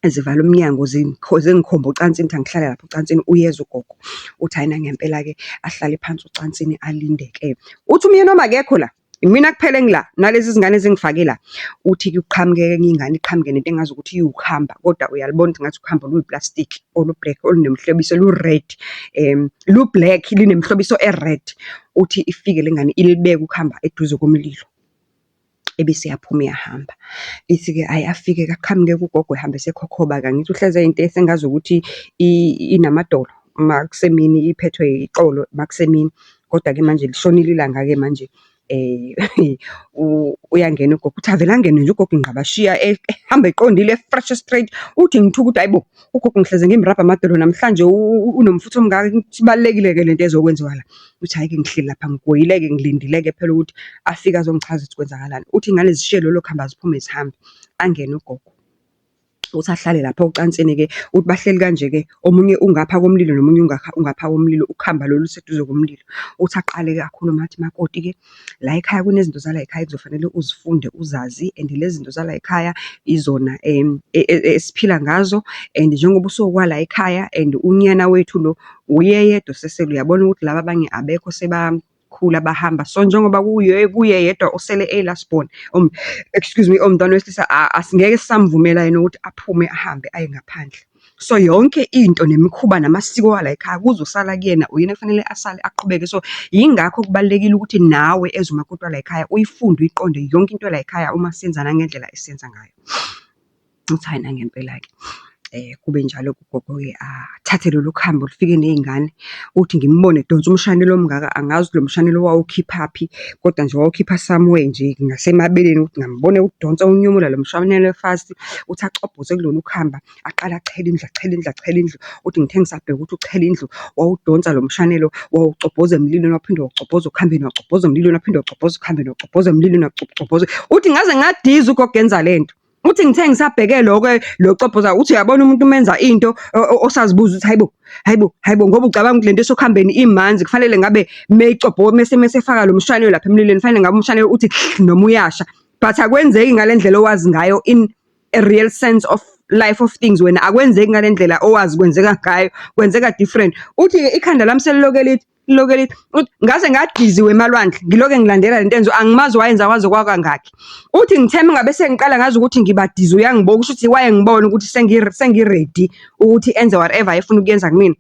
zivala umnyango zingikhombe ocansini, ukuthi angihlale lapha ocansini, uyeza ugogo. Uthi hhayi nangempela-ke ahlale phansi ocansini alinde-ke. Uthi umyeni wami akekho la, imina kuphela engila, nalezi zingane ezingifake la. Uthi-ke kuqhamuke enye ingane, iqhamuke nento engazukuthi iwukhamba, kodwa uyalibona ukuthi ngathi ukhamba oluyiplastiki, olu-black, olunemihlobiso, lu-red, lu-black, linemihlobiso e-red. Uthi ifike le ngane ilibeke ukhamba eduze komlilo. Ebese iyaphuma iyahamba. Ithi-ke hhayi afike-ke aqhamuke ugogo ehambe esekhokhoba-ke, angithi uhlezi eyinto esengazukuthi inamadolo, uma kusemini iphethwe iqolo uma kusemini. Kodwa-ke manje lishonile ilanga-ke manje, uyangena ugogo, uthi avele angene nje ugogo ingqabashiya ehamba eqondile e-fresh straight. Uthi ngithuka ukuthi hhayi bo, ugogo ngihleze ngimrabha amadolo namhlanje unomfutho omngaka, ibalulekile-ke lento ezokwenziwa la. Uthi hhayi-ke ngihleli lapha ngigoyile-ke ngilindile-ke phela ukuthi afike azongichaza ukuthi kwenzakalani. Uthi iy'ngane zishiye lolo khamba ziphume zihambe, angene ugogo. Uthi ahlale lapha ocansini-ke, uthi bahleli kanje-ke, omunye ungapha komlilo nomunye ungapha komlilo, ukhamba lolu oluseduze komlilo. Uthi aqale-ke akhulume athi, makoti-ke, la ekhaya kunezinto zala y'khaya ekuzofanele uzifunde uzazi and lezi zinto zala y'khaya izona esiphila ngazo and njengoba usuwala ekhaya and unyana wethu lo uye yedwa osesele, uyabona ukuthi laba abanye abekho sebakhula bahamba. So, njengoba kuye kuye yedwa osele eyi-last born, excuse me, owumntwana wesilisa, asingeke sisamvumela yena ukuthi aphume ahambe aye ngaphandle. So, yonke into nemikhuba namasiko wala ekhaya kuzosala kuyena, uyena ekufanele asale aqhubeke. So, yingakho kubalulekile ukuthi nawe as umakoti wala ekhaya uyifunde uyiqonde yonke into yala ekhaya uma senza nangendlela esiyenza ngayo. Uthi hhayi nangempela-ke. Kube njalo-ke ugogo-ke athathe lolu khambo lufike ney'ngane, uthi ngimbone edonsa umshanelo omngaka, angazi ukuthi lo mshanelo wawukhiphaphi, kodwa nje wawukhipha somewhere nje ngasemabeleni ukuthi ngambona ewudonsa ewunyomula lo mshanelo fast. Uthi achobhoze kulolu khamba, aqale achele indlu, achele indlu, achele indlu. Uthi ngithe ngisabheka ukuthi uchela indlu, wawudonsa lo mshanelo, wawucobhoza emlilweni, waphinde wawucobhoza okhambeni, wawucobhoza emlilweni, waphinde wawucobhoza okhambeni, wawucobhoza emlilweni, wawucobhoza. Uthi ngaze ngadiza ugogo enza le nto. Uthi ngithe ngisabheke lokho lo cobhoza, uthi uyabona umuntu uma enza into osazibuza ukuthi hayi bo, hayi bo, hayi bo, ngoba ucabanga ukuthi le nto esokhambeni imanzi kufanele ngabe meyicobho mese mese efaka lo mshanelo lapha emlilweni, kufanele ngabe umshanelo uthi noma uyasha. But akwenzeki ngale ndlela owazi ngayo in a real sense of life of things wena akwenzeki ngale ndlela owazi kwenzeka ngayo, kwenzeka different. Uthi-ke ikhanda lami seliloke lithi, liloke lithi, uthi ngaze ngadiziwe emalwandle, ngiloke ngilandela lento enziwa, angimazi wayenza kwaze kwakangakhi. Uthi ngithe uma ngabe sengiqala ngazi ukuthi ngiba-dizzy uyangibuka, kusho ukuthi wayengibona ukuthi sengi-ready ukuthi enze whatever ayefuna ukuyenza kumina.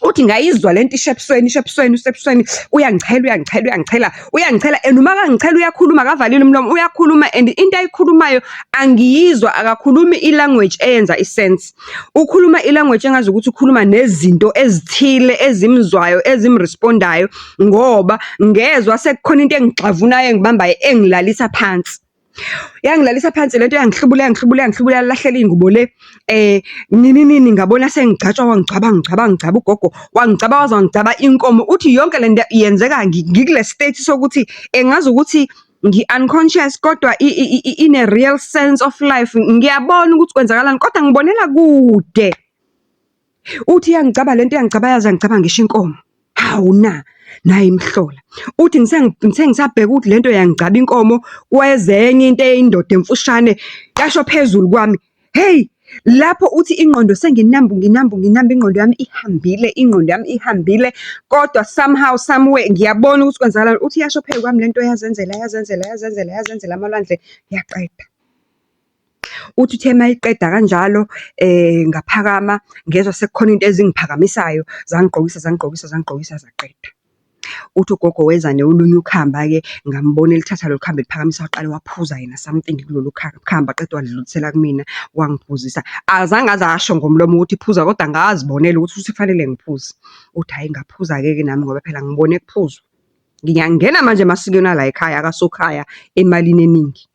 Uthi ngayizwa lento isho ebusweni, isho ebusweni, isho ebusweni, uyangichela, uyangichela, uyangichela, uyangichela and uma kangichela uyakhuluma akavalile umlomo, uyakhuluma and into ayikhulumayo angiyizwa, akakhulumi i-language eyenza i-sense. Ukhuluma i-language engazi ukuthi ukhuluma nezinto ezithile ezimzwayo, ezimrespondayo ngoba ngezwa sekukhona into engigxavunayo engibambayo engilalisa phansi. Yangilalisa phansi lento yangihlubula, yangihlubula, yangihlubula, yalahlela iy'ngubo le. Nini nini ngabona sengigcatshwa wangigcaba, wangigcaba, wangigcaba ugogo, wangigcaba waze wangigcaba inkomo. Uthi yonke le nto yenzeka ngikule state sokuthi engazi ukuthi ngi-unconscious kodwa in a real sense of life. Ngiyabona ukuthi kwenzakalani kodwa ngibonela kude. Uthi iyangigcaba lento iyangigcaba yaze yangigcaba ngisho inkomo. Hawu na, nayi imihlola. Uthi ngithe ngisabheka ukuthi lento yangigcaba inkomo, kweza enye into eyindoda emfushane yasho phezulu kwami. Hheyi, lapho uthi ingqondo senginambu nginambu nginambu ingqondo yami ihambile, ingqondo yami ihambile, kodwa somehow somewhere ngiyabona ukuthi kwenzakalani. Uthi yasho phezu kwami lento yazenzela, yazenzela, yazenzela, yazenzela amalwandle yaqeda. Uthi uthe uma eqeda kanjalo ngaphakama ngezwa sekukhona into ezingiphakamisayo, zangigqokisa, zangigqokisa, zangigqokisa zaqeda. Uthi ugogo weza nolunye ukhamba-ke, ngambona elithatha lolu khamba eliphakamisa waqale waphuza yena something kulolu khamba aqeda walidlulisela kumina, wangiphuzisa. Azange aze asho ngomlomo ukuthi phuza kodwa ngazibonela ukuthi kufanele ngiphuze. Uthi hhayi ngaphuza-ke ke nami ngoba phela ngibone kuphuzwa. Ngiyangena manje emasikweni ala ekhaya kaSokhaya emalini eningi.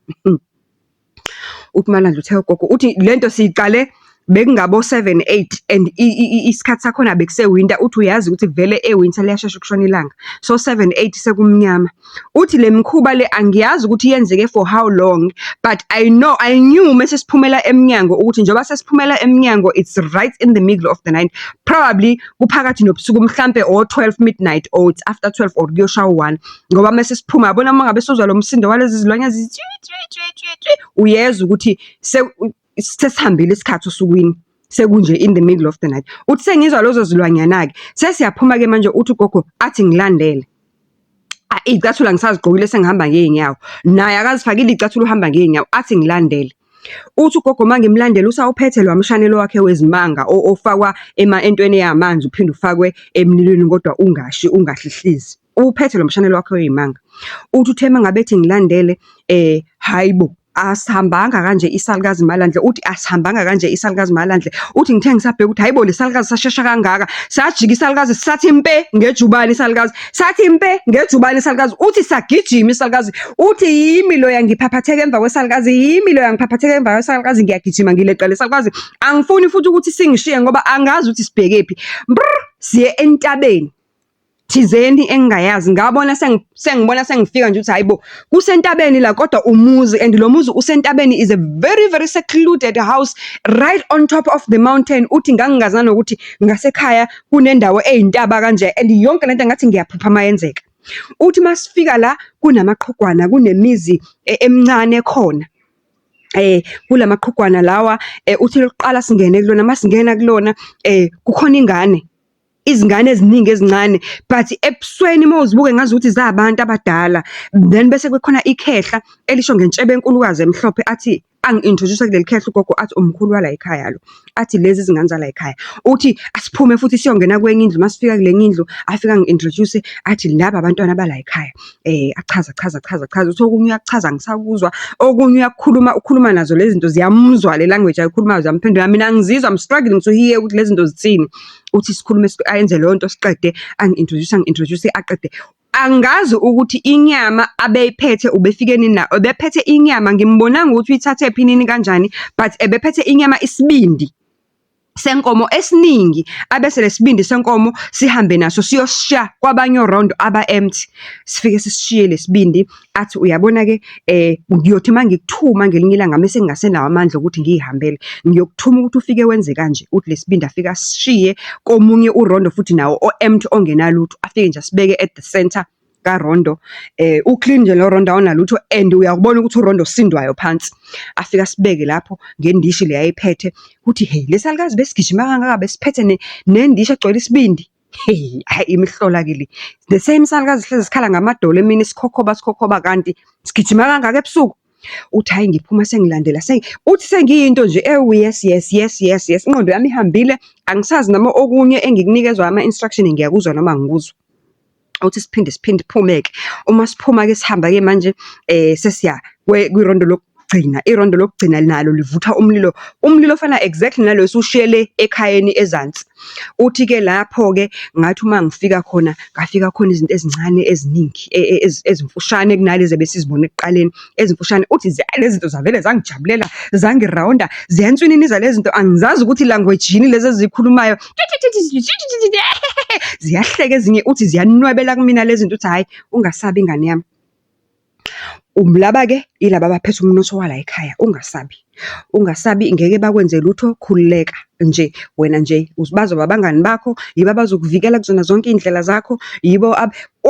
Uthi uMalandla uthe ugogo, uthi lento siyiqale bekungabo 7, 8 and isikhathi sakhona bekuse-winter. Uthi uyazi ukuthi vele e-winter liyashesha ukushona ilanga. So 7, 8 sekumnyama. Uthi le mikhuba le angiyazi ukuthi yenzeke for how long, but I know, I knew mase siphumela emnyango ukuthi njengoba sesiphumela emnyango it's right in the middle of the night. Probably kuphakathi nobusuku mhlampe o 12 midnight or it's after 12 or kuyoshaya u-1. Ngoba mase siphuma yabona uma ngabe suzwa lo msindo walezi zilwane zithi twi twi twi twi, uyezwa ukuthi sesihambile isikhathi osukwini. Sekunje in the middle of the night. Uthi sengizwa lezo zilwanyana-ke, sesiyaphuma-ke manje uthi ugogo athi ngilandele. Iy'cathulo angisazigqokile sengihamba ngey'nyawo. Naye akazifakile iy'cathulo uhamba ngey'nyawo, athi ngilandele. Uthi ugogo uma ngimlandela usawuphethe lowa mshanelo wakhe wezimanga ofakwa entweni eyamanzi uphinde ufakwe emlilweni kodwa ungashi ungahlihlizi. Uwuphethe lo mshanelo wakhe wey'manga. Uthi uthe uma ngabe ethi ngilandele, hhayi bo, asihambanga kanje isalukazi Malandla, uthi asihambanga kanje isalukazi Malandla. Uthi ngithe ngisabheka ukuthi hhayi bo le salukazi sashesha kangaka, sajika isalukazi sathi mpe ngejubane isalukazi, sathi mpe ngejubane isalukazi. Uthi sagijima isalukazi, uthi yimi loya ngiphaphatheka emva kwesalukazi, yimi loya ngiphaphatheka emva kwesalukazi, ngiyagijima ngileqa le salukazi. Angifuni futhi ukuthi singishiye ngoba angazi ukuthi sibhekephi. Brr, siye entabeni thizeni engingayazi ngabona sengibona sengifika nje ukuthi hayi bo kusentabeni la kodwa umuzi and lo muzi usentabeni is a very very secluded house right on top of the mountain. Uthi ngangingazi nanokuthi ngasekhaya kunendawo eyintaba kanje and yonke lento ngathi ngiyaphupha mayenzeka. Uthi masifika la kunamaqhugwana kunemizi emincane khona. Kulamaqhugwana lawa uthi lokuqala singene kulona masingena kulona kukhona ingane, izingane eziningi ezincane but ebusweni uma uzibuke ngazuthi zabantu abadala. Then bese kukhona ikhehla elisho ngentshebe enkulukazi emhlophe athi. Angi-introduce-e kuleli khehla ugogo athi umkhulu wa layikhaya lo, athi lezi izingane zalayikhaya. Uthi asiphume futhi siyongena kwenye indlu, uma sifika kule enye indlu, afike angi-introduce-e athi laba abantwana balayikhaya. Achaze achaze achaze achaze, uthi okunye uyakuchaza angisakuzwa, okunye uyakukhuluma ukhuluma nazo lezi zinto ziyamuzwa le language ayikhulumayo ziyamphendula. Mina angizizwa, I'm struggling to hear ukuthi lezi zinto zithini. Uthi sikhulume ayenze leyo nto siqede, angi-introduce-e angi-introduce-e aqede. Angazi ukuthi inyama abeyiphethe ubefike nini na, ubephethe inyama angimbonanga ukuthi uyithathephi nini kanjani, but ebephethe inyama isibindi senkomo esiningi, abese le sibindi senkomo sihambe naso siyosishiya kwabanye orondo aba-empty. Sifike sisishiye le sibindi, athi uyabona-ke ngiyothi uma ngikuthuma ngelinye ilanga mese ngingasenawo amandla okuthi ngiy'hambele, ngiyokuthuma ukuthi ufike wenze kanje. Uthi le sibindi afike asishiye komunye urondo futhi nawo o-empty ongenalutho, afike nje asibeke at the centre karondo. U-clean nje lo rondo awunalutho and uyakubona ukuthi urondo osindwayo phansi. Afike asibeke lapho ngendishi le ayiphethe, uthi hhe le salukazi besigijima kangaka besiphethe nendishi egcwele isibindi. Hheyi, hhayi imihlola-ke le. The same salukazi sihlezi sikhala ngamadolo emini sikhokhoba sikhokhoba kanti sigijima kangaka ebusuku. Uthi hhayi ngiphuma sengilandela uthi sengiyinto nje ewu yes yes yes yes yes, ingqondo yami ihambile, angisazi noma okunye engikunikezwa ama-instruction ngiyakuzwa noma angikuzwa. Uthi siphinde siphinde siphume-ke, uma siphuma-ke sihamba-ke manje sesiya kwirondo lokugcina, irondo lokugcina nalo livutha umlilo, umlilo ofana exactly nalo esiwushiye le ekhayeni ezansi. Uthi-ke lapho-ke ngathi uma ngifika khona, ngafika khona izinto ezincane eziningi ezimfushane kunalezi ebesizibona ekuqaleni, ezimfushane. Uthi lezi zinto zavele zangijabulela, zangirawunda, ziyanswininiza lezi zinto, angizazi ukuthi language yini lezi eziyikhulumayo. Ziyahleka ezinye, uthi ziyanwebela kumina lezi zinto, uthi hhayi ungasabi ingane yami. Laba-ke yilaba abaphethe umnotho wa layikhaya, ungasabi. Ungasabi ngeke bakwenze lutho, khululeka nje. Wena nje bazoba abangani bakho, yibo abazokuvikela kuzona zonke iy'ndlela zakho, yibo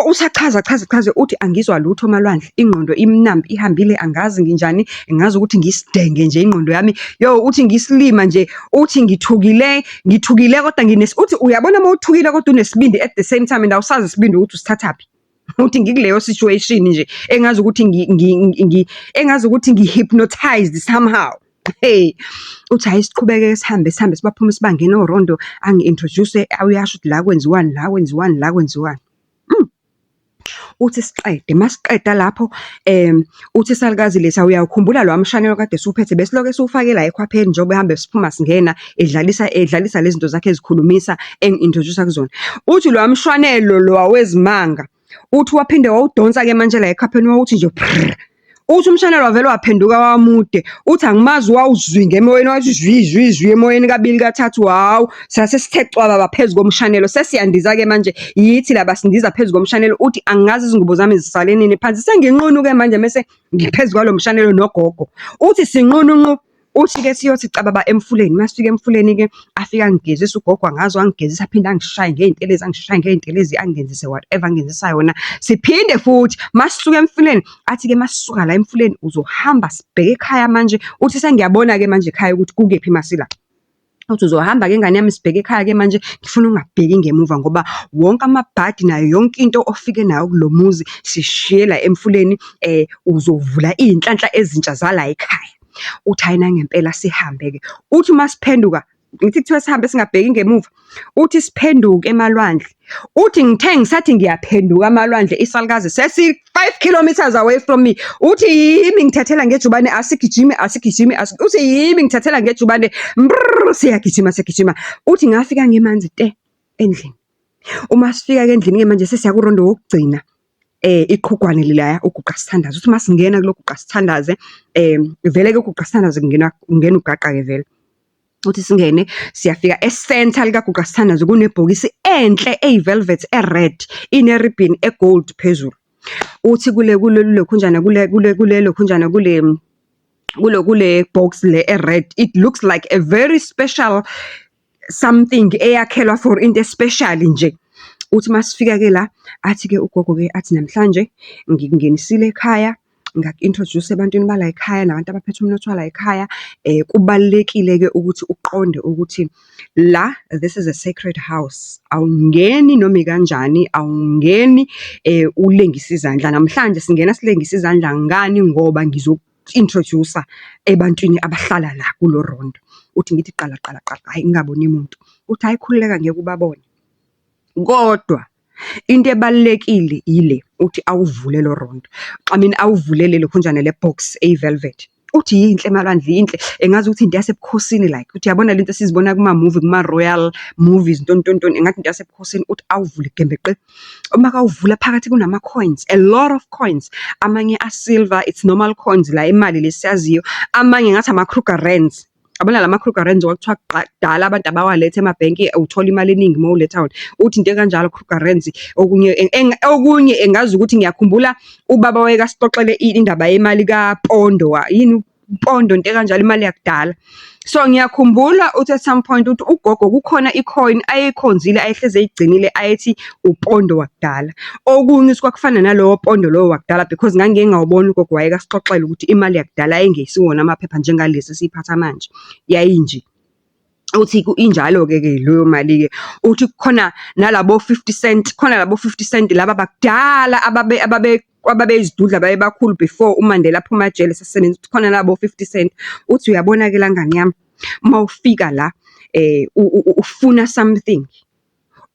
usachaza achaze achaze uthi angizwa lutho Malwandle, ingqondo imnambi ihambile angazi nginjani, ngazi ukuthi ngiyisidenge nje ingqondo yami. Yo, uthi ngiyisilima nje, uthi ngithukile, ngithukile kodwa uthi uyabona uma uthukile kodwa unesibindi at the same time and awusazi isibindi ukuthi usithathaphi. Uthi ngikuleyo situation nje engazi ukuthi engazi ukuthi ngi-hypnotized somehow. Hey, uthi hhayi siqhubeke sihambe sihambe sibaphume sibangena orondo, angi-introduce-e uyasho ukuthi la kwenziwani, la kwenziwani, la kwenziwani. Uthi siqede, masiqeda lapho uthi isalukazi lesi uyawukhumbula lowa mshanelo okade siwuphethe besilokhu siwufake la ekhwapheni njengoba ehambe siphuma singena edlalisa edlalisa lezi zinto zakhe ezikhulumisa engi-introduce-a kuzona. Uthi lowa mshwanelo lowa wezimanga, uthi waphinde wawudonsa-ke manje la ekhwapheni wawuthi nje prrr. Uthi umshanelo wavele waphenduka wamude, uthi angimazi wawuzwinga emoyeni wathi zwi zwi zwi emoyeni kabili kathathu, hhawu sase sithe cwababa phezu komshanelo. Sesiyandiza-ke manje, yithi laba sindiza phezu komshanelo, uthi angazi izingubo zami zisale nini phansi. Senginqunu-ke manje mese ngiphezu kwalo mshanelo nogogo. Uthi sinqunu nqu, uthi-ke siyothi cababa emfuleni, uma sifika emfuleni-ke afike angigezise ugogo angazi wangigezisa aphinde angishaye ngey'ntelezi, angishaye ngey'ntelezi, angenzise whatever angenzisa yona. Siphinde futhi uma sisuka emfuleni, athi-ke uma sisuka la emfuleni uzohamba sibheke ekhaya manje, uthi sengiyabona-ke manje ekhaya ukuthi kukephi masila. Uthi uzohamba-ke ngane yami sibheke ekhaya-ke manje, ngifuna ungabheki ngemuva ngoba wonke amabhadi nayo yonke into ofike nayo kulo muzi sishiye la emfuleni, uzovula iy'nhlanhla ezintsha zala ekhaya. Uthi hhayi nangempela sihambe-ke. Uthi uma siphenduka, ngithi kuthiwa sihambe singabheki ngemuva, uthi siphenduke emalwandle. Uthi ngithe ngisathi ngiyaphenduka amalwandle, isalukazi sesi-five kilometres away from me. Uthi yimi ngithathela ngejubane, asigijime, asigijime, uthi yimi ngithathela ngejubane, mbrrr, siyagijima, siyagijima. Uthi ngafika ngimanzi te endlini. Uma sifika-ke endlini-ke manje sesiya kurondo wokugcina. Iqhugwane lelaya uguqa sithandaze. Uthi uma singena kulo guqa sithandaze, vele-ke uguqa sithandaze kungena kungena ugaqa-ke vele. Uthi singene siyafika e-centre likaguqa sithandaze kunebhokisi enhle eyi-velvet e-red, ine-ribbon e-gold phezulu. Uthi kule kulolu lokhunjana kule kule kule lokhunjana kule kulo kule box le e-red, it looks like a very special something eyakhelwa for into especial nje. Uthi masifika-ke la, athi-ke ugogo-ke athi namhlanje ngikungenisile ekhaya, ngaku-introduce ebantwini bala ekhaya nabantu abaphethe umnotho wala ekhaya. Kubalulekile-ke ukuthi uqonde ukuthi la, this is a sacred house. Awungeni noma ikanjani, awungeni ulengise izandla. Namhlanje singena silengise izandla ngani ngoba ngizoku-introduce-a ebantwini abahlala la kulo rondo. Uthi ngithi qala qala qala, hhayi ngingaboni muntu. Uthi hhayi khululeka ngeke ubabone. Kodwa into ebalulekile ile, uthi awuvule lo rondo, I mean awuvule le lokhunjana le box eyi-velvet. Uthi yinhle emalwandle yinhle, engazukuthi into yasebukhosini like, uthi uyabona lento esizibona kuma-movie, kuma-royal movies, ntoni ntoni ntoni, engathi into yasebukhosini. Uthi awuvule gembeqe. Uma kawuvula phakathi kunama-coins, a lot of coins. Amanye a-silver, it's normal coins la imali le esiyaziyo. Amanye ngathi ama-Krugerrands. Yabona la ma-Krugerrands kwakuthiwa kudala abantu abawalethe emabhenki uthola imali eningi uma uletha wona. Uthi into ekanjalo Krugerrands, okunye okunye engazi ukuthi ngiyakhumbula ubaba wayeke asixoxele indaba yemali kaPondo, yini uPondo into ekanjalo, imali yakudala. So, ngiyakhumbula uthi at some point uthi ugogo kukhona i-coin ayeyikhonzile ayehlezi eyigcinile ayethi uPondo wakudala. Okunye ukuthi kwakufana nalowo Pondo lowo wakudala because ngangike ngawubona ugogo wayeke asixoxele ukuthi imali yakudala yayingesiwona amaphepha njengalesi esiyiphatha manje, yayinje. Uthi injalo-ke ke leyo mali-ke. Uthi kukhona nalabo 50 cent, khona labo 50 cent laba bakudala ababeyizidudla babe bakhulu before uMandela aphuma ejele sasisebenzisa, uthi khona nalabo 50 cent. Uthi uyabona-ke la ngani yami, uma ufika la ufuna something,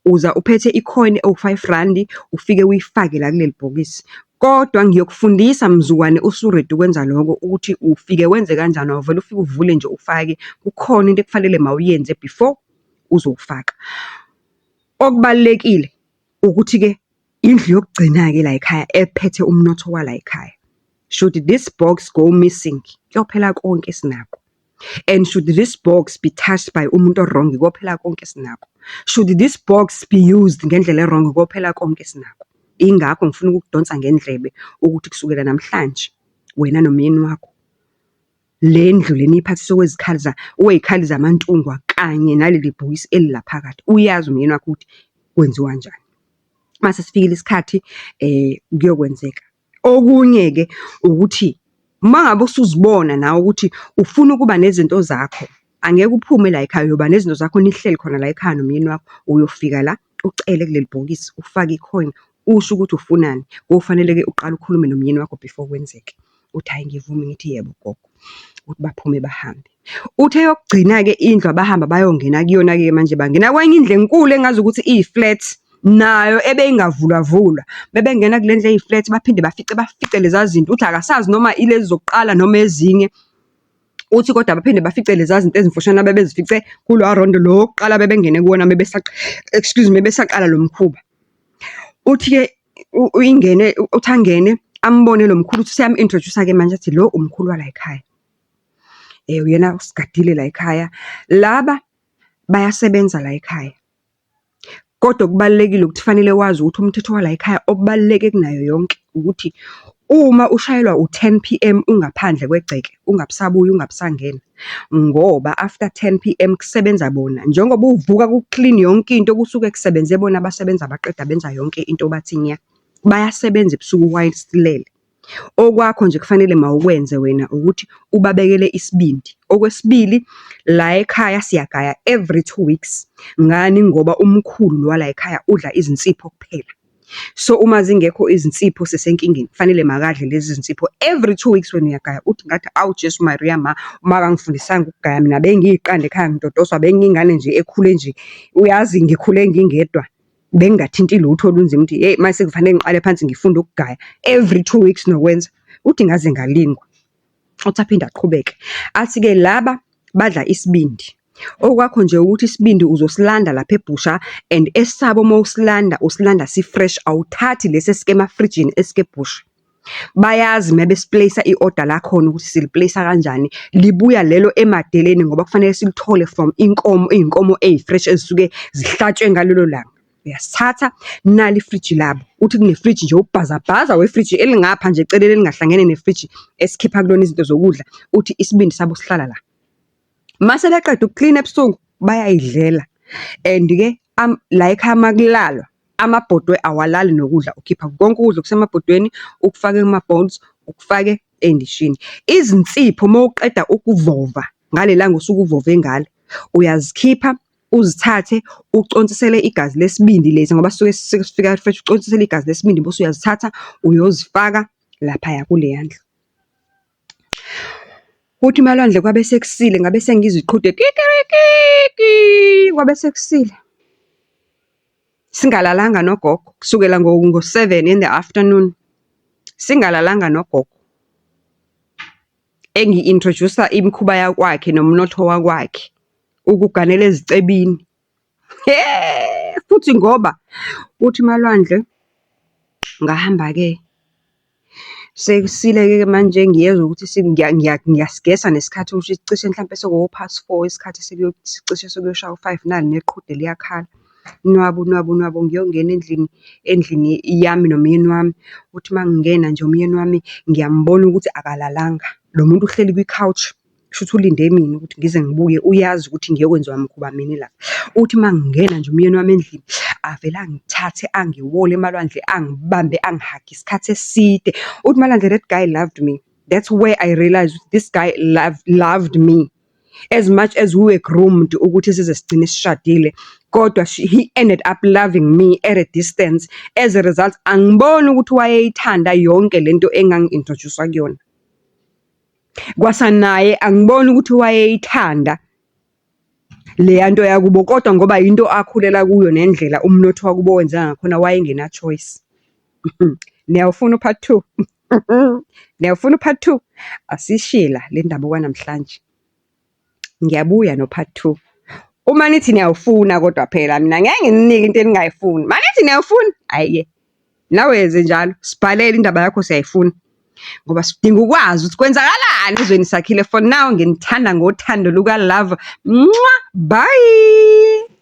uza uphethe i-coin ewu-5 randi, ufike uyifake la kuleli bhokisi. Kodwa ngiyokufundisa mzukwane usu-ready ukwenza lokho ukuthi ufike wenze kanjani, awuvele ufike uvule nje ufake. Kukhona into ekufanele mawuyenze before uzowufaka. Okubalulekile ukuthi-ke indlu yokugcina-ke la yikhaya ephethe umnotho wa layikhaya. Should this box go missing, kuyophela konke esinakho. And should this box be touched by umuntu o-wrong, kuyophela konke esinakho. Should this box be used ngendlela e-wrong, kuyophela konke esinakho. Ingakho ngifuna ukukudonsa ngendlebe ukuthi kusukela namhlanje, wena nomyeni wakho, le ndlu le niyiphathiswe okwezikhali okwey'khali zamantungwa kanye naleli bhokisi elila phakathi, uyazi umyeni wakho ukuthi kwenziwa kanjani. Mase sifikile isikhathi kuyokwenzeka. Okunye-ke ukuthi uma ngabe usuzibona nawe ukuthi ufuna ukuba nezinto zakho, angeke uphume la ekhaya, uyoba nezinto zakho nihleli khona la ekhaya nomyeni wakho. Uyofika la ucele kuleli bhokisi, ufake i-coin, usho ukuthi ufunani. Kofanele-ke uqale ukhulume nomyeni wakho before kwenzeke. Uthi hhayi ngivume, ngithi yebo gogo. Uthi baphume bahambe. Uthi eyokugcina-ke indlu abahamba bayongena kuyona-ke manje bangena kwenye indlu enkulu engazukuthi iyi-flat, nayo ebeyingavulwa vulwa. Bebengena kule ndlu eyi-flat baphinde bafice bafice leza zinto, uthi akasazi noma ilezi zokuqala noma ezinye. Uthi kodwa baphinde bafice leza zinto ezimfushane abebezifice kulowa rondo lo wokuqala bebengene kuwona excuse me, besaqala lo mkhuba. Uthi-ke ingene, uthi angene ambone lo mkhulu, uthi useyam-introduce-a-ke manje athi lo umkhulu wa layikhaya. Uyena osigadile la ekhaya. Laba bayasebenza la ekhaya. Kodwa okubalulekile ukuthi fanele wazi ukuthi umthetho wa la ekhaya okubaluleke kunayo yonke ukuthi uma ushayelwa u-10 PM ungaphandle kwegceke, ungabe usabuya, ungabe usangena. Ngoba after 10 PM kusebenza bona. Njengoba uvuka ku-clean yonke into kusuke kusebenze bona abasebenza baqeda benza yonke into bathi nya. Bayasebenza ebusuku while silele. Okwakho nje kufanele mawukwenze wena ukuthi ubabekele isibindi. Okwesibili, la ekhaya siyagaya every 2 weeks. Ngani? Ngoba umkhulu lo wa la ekhaya udla izinsipho kuphela. So, uma zingekho izinsipho sisenkingeni, kufanele makadle lezi zinsipho every 2 weeks wena uyagaya. Uthi ngathi awu Jesu Maria ma, uma kangifundisanga ukugaya mina bengiyiqanda ekhaya ngitotoswa, bengiyingane nje ekhule nje, uyazi ngikhule ngingedwa. Bengingathinti lutho olunzima ukuthi hheyi mase kufanele ngiqale phansi ngifunde ukugaya every 2 weeks nokwenza. Uthi ngaze ngalingwa. Uthi aphinde aqhubeke, athi-ke laba badla isibindi. Okwakho nje ukuthi isibindi uzosilanda lapha ebhusha and esabo uma usilanda, usilanda si-fresh, awuthathi lesi esike emafrijini esike ebhusha. Bayazi uma besi-place-a i-order lakhona ukuthi sili-place-a kanjani. Libuya lelo emadeleni ngoba kufanele silithole from inkomo, iy'nkomo ey'fresh ezisuke zihlatshwe ngalelo langa. Uyasithatha, nali ifriji labo. Uthi kunefriji nje ubhazabhaza wefriji elingapha nje eceleni elingahlangene nefriji esikhipha kulona izinto zokudla. Uthi isibindi sabo sihlala la. Mase beqeda ukuklina ebusuku bayayidlela and-ke la ekhaya makulalwa amabhodwe awalali nokudla, ukhipha konke ukudla okusemabhodweni ukufake kuma-bowls, ukufake ey'ndishini. Izinsipho uma uqeda ukuvova ngaleli langa osuke uvove ngalo, uyazikhipha uzithathe uconsisele igazi lesibindi lezi ngoba sisuke sifika fresh, uconsisele igazi lesibindi bese uyazithatha uyozifaka laphaya kuleya ndlu. Uthi Malwandle kwabe sekusile ngabe sengizwa iqhude kikirikiki, kwabe sekusile. Singalalanga nogogo, kusukela ngo-7 in the afternoon, singalalanga nogogo. Engi-introduce-a imikhuba yakwakhe nomnotho wakwakhe, ukuganela ezicebini. He, futhi ngoba uthi Malwandle, ngahamba-ke sekusile-ke manje ngiyezwa ukuthi ngiyasigesa nesikhathi ukuthi cishe mhlampe seku-past four, isikhathi cishe sekuyoshaya u-five, nali neqhude liyakhala. Nwabu nwabu nwabu ngiyongena endlini, endlini yami nomyeni wami. Uthi uma ngingena nje umyeni wami ngiyambona ukuthi akalalanga. Lo muntu uhleli kwi-couch, kushuthi ulinde mina ukuthi ngize ngibuye, uyazi ukuthi ngiyokwenziwa mkhuba mini la. Uthi uma ngingena nje umyeni wami endlini, avele angithathe angiwole emalwandle, angibambe angihage isikhathi eside. Uthi Malwandle that guy loved me. That's where I realised ukuthi this guy loved me. As much as we were groomed ukuthi size sigcine sishadile, kodwa he ended up loving me at a distance. As a result, angiboni ukuthi wayeyithanda yonke lento engangi-introduce-wa kuyona. Kwasanaye angiboni ukuthi wayeyithanda leya nto yakubo, kodwa ngoba yinto akhulela kuyo nendlela umnotho wakubo owenzeka ngakhona wayengena choice. Niyawufuna u-part two? Niyawufuna u-part two? Asishiye la le ndaba okwanamhlanje. Ngiyabuya no-part two. Uma nithi niyawufuna kodwa phela mina ngeke ngininike into eningayifuni. Uma nithi niyawufuna, hhayi-ke nawe yenze njalo, sibhalele indaba yakho siyayifuna. Ngoba sidinga ukwazi ukuthi kwenzakalani ezweni sakhile. For now nginithanda ngothando luka love. Mwah! Bye!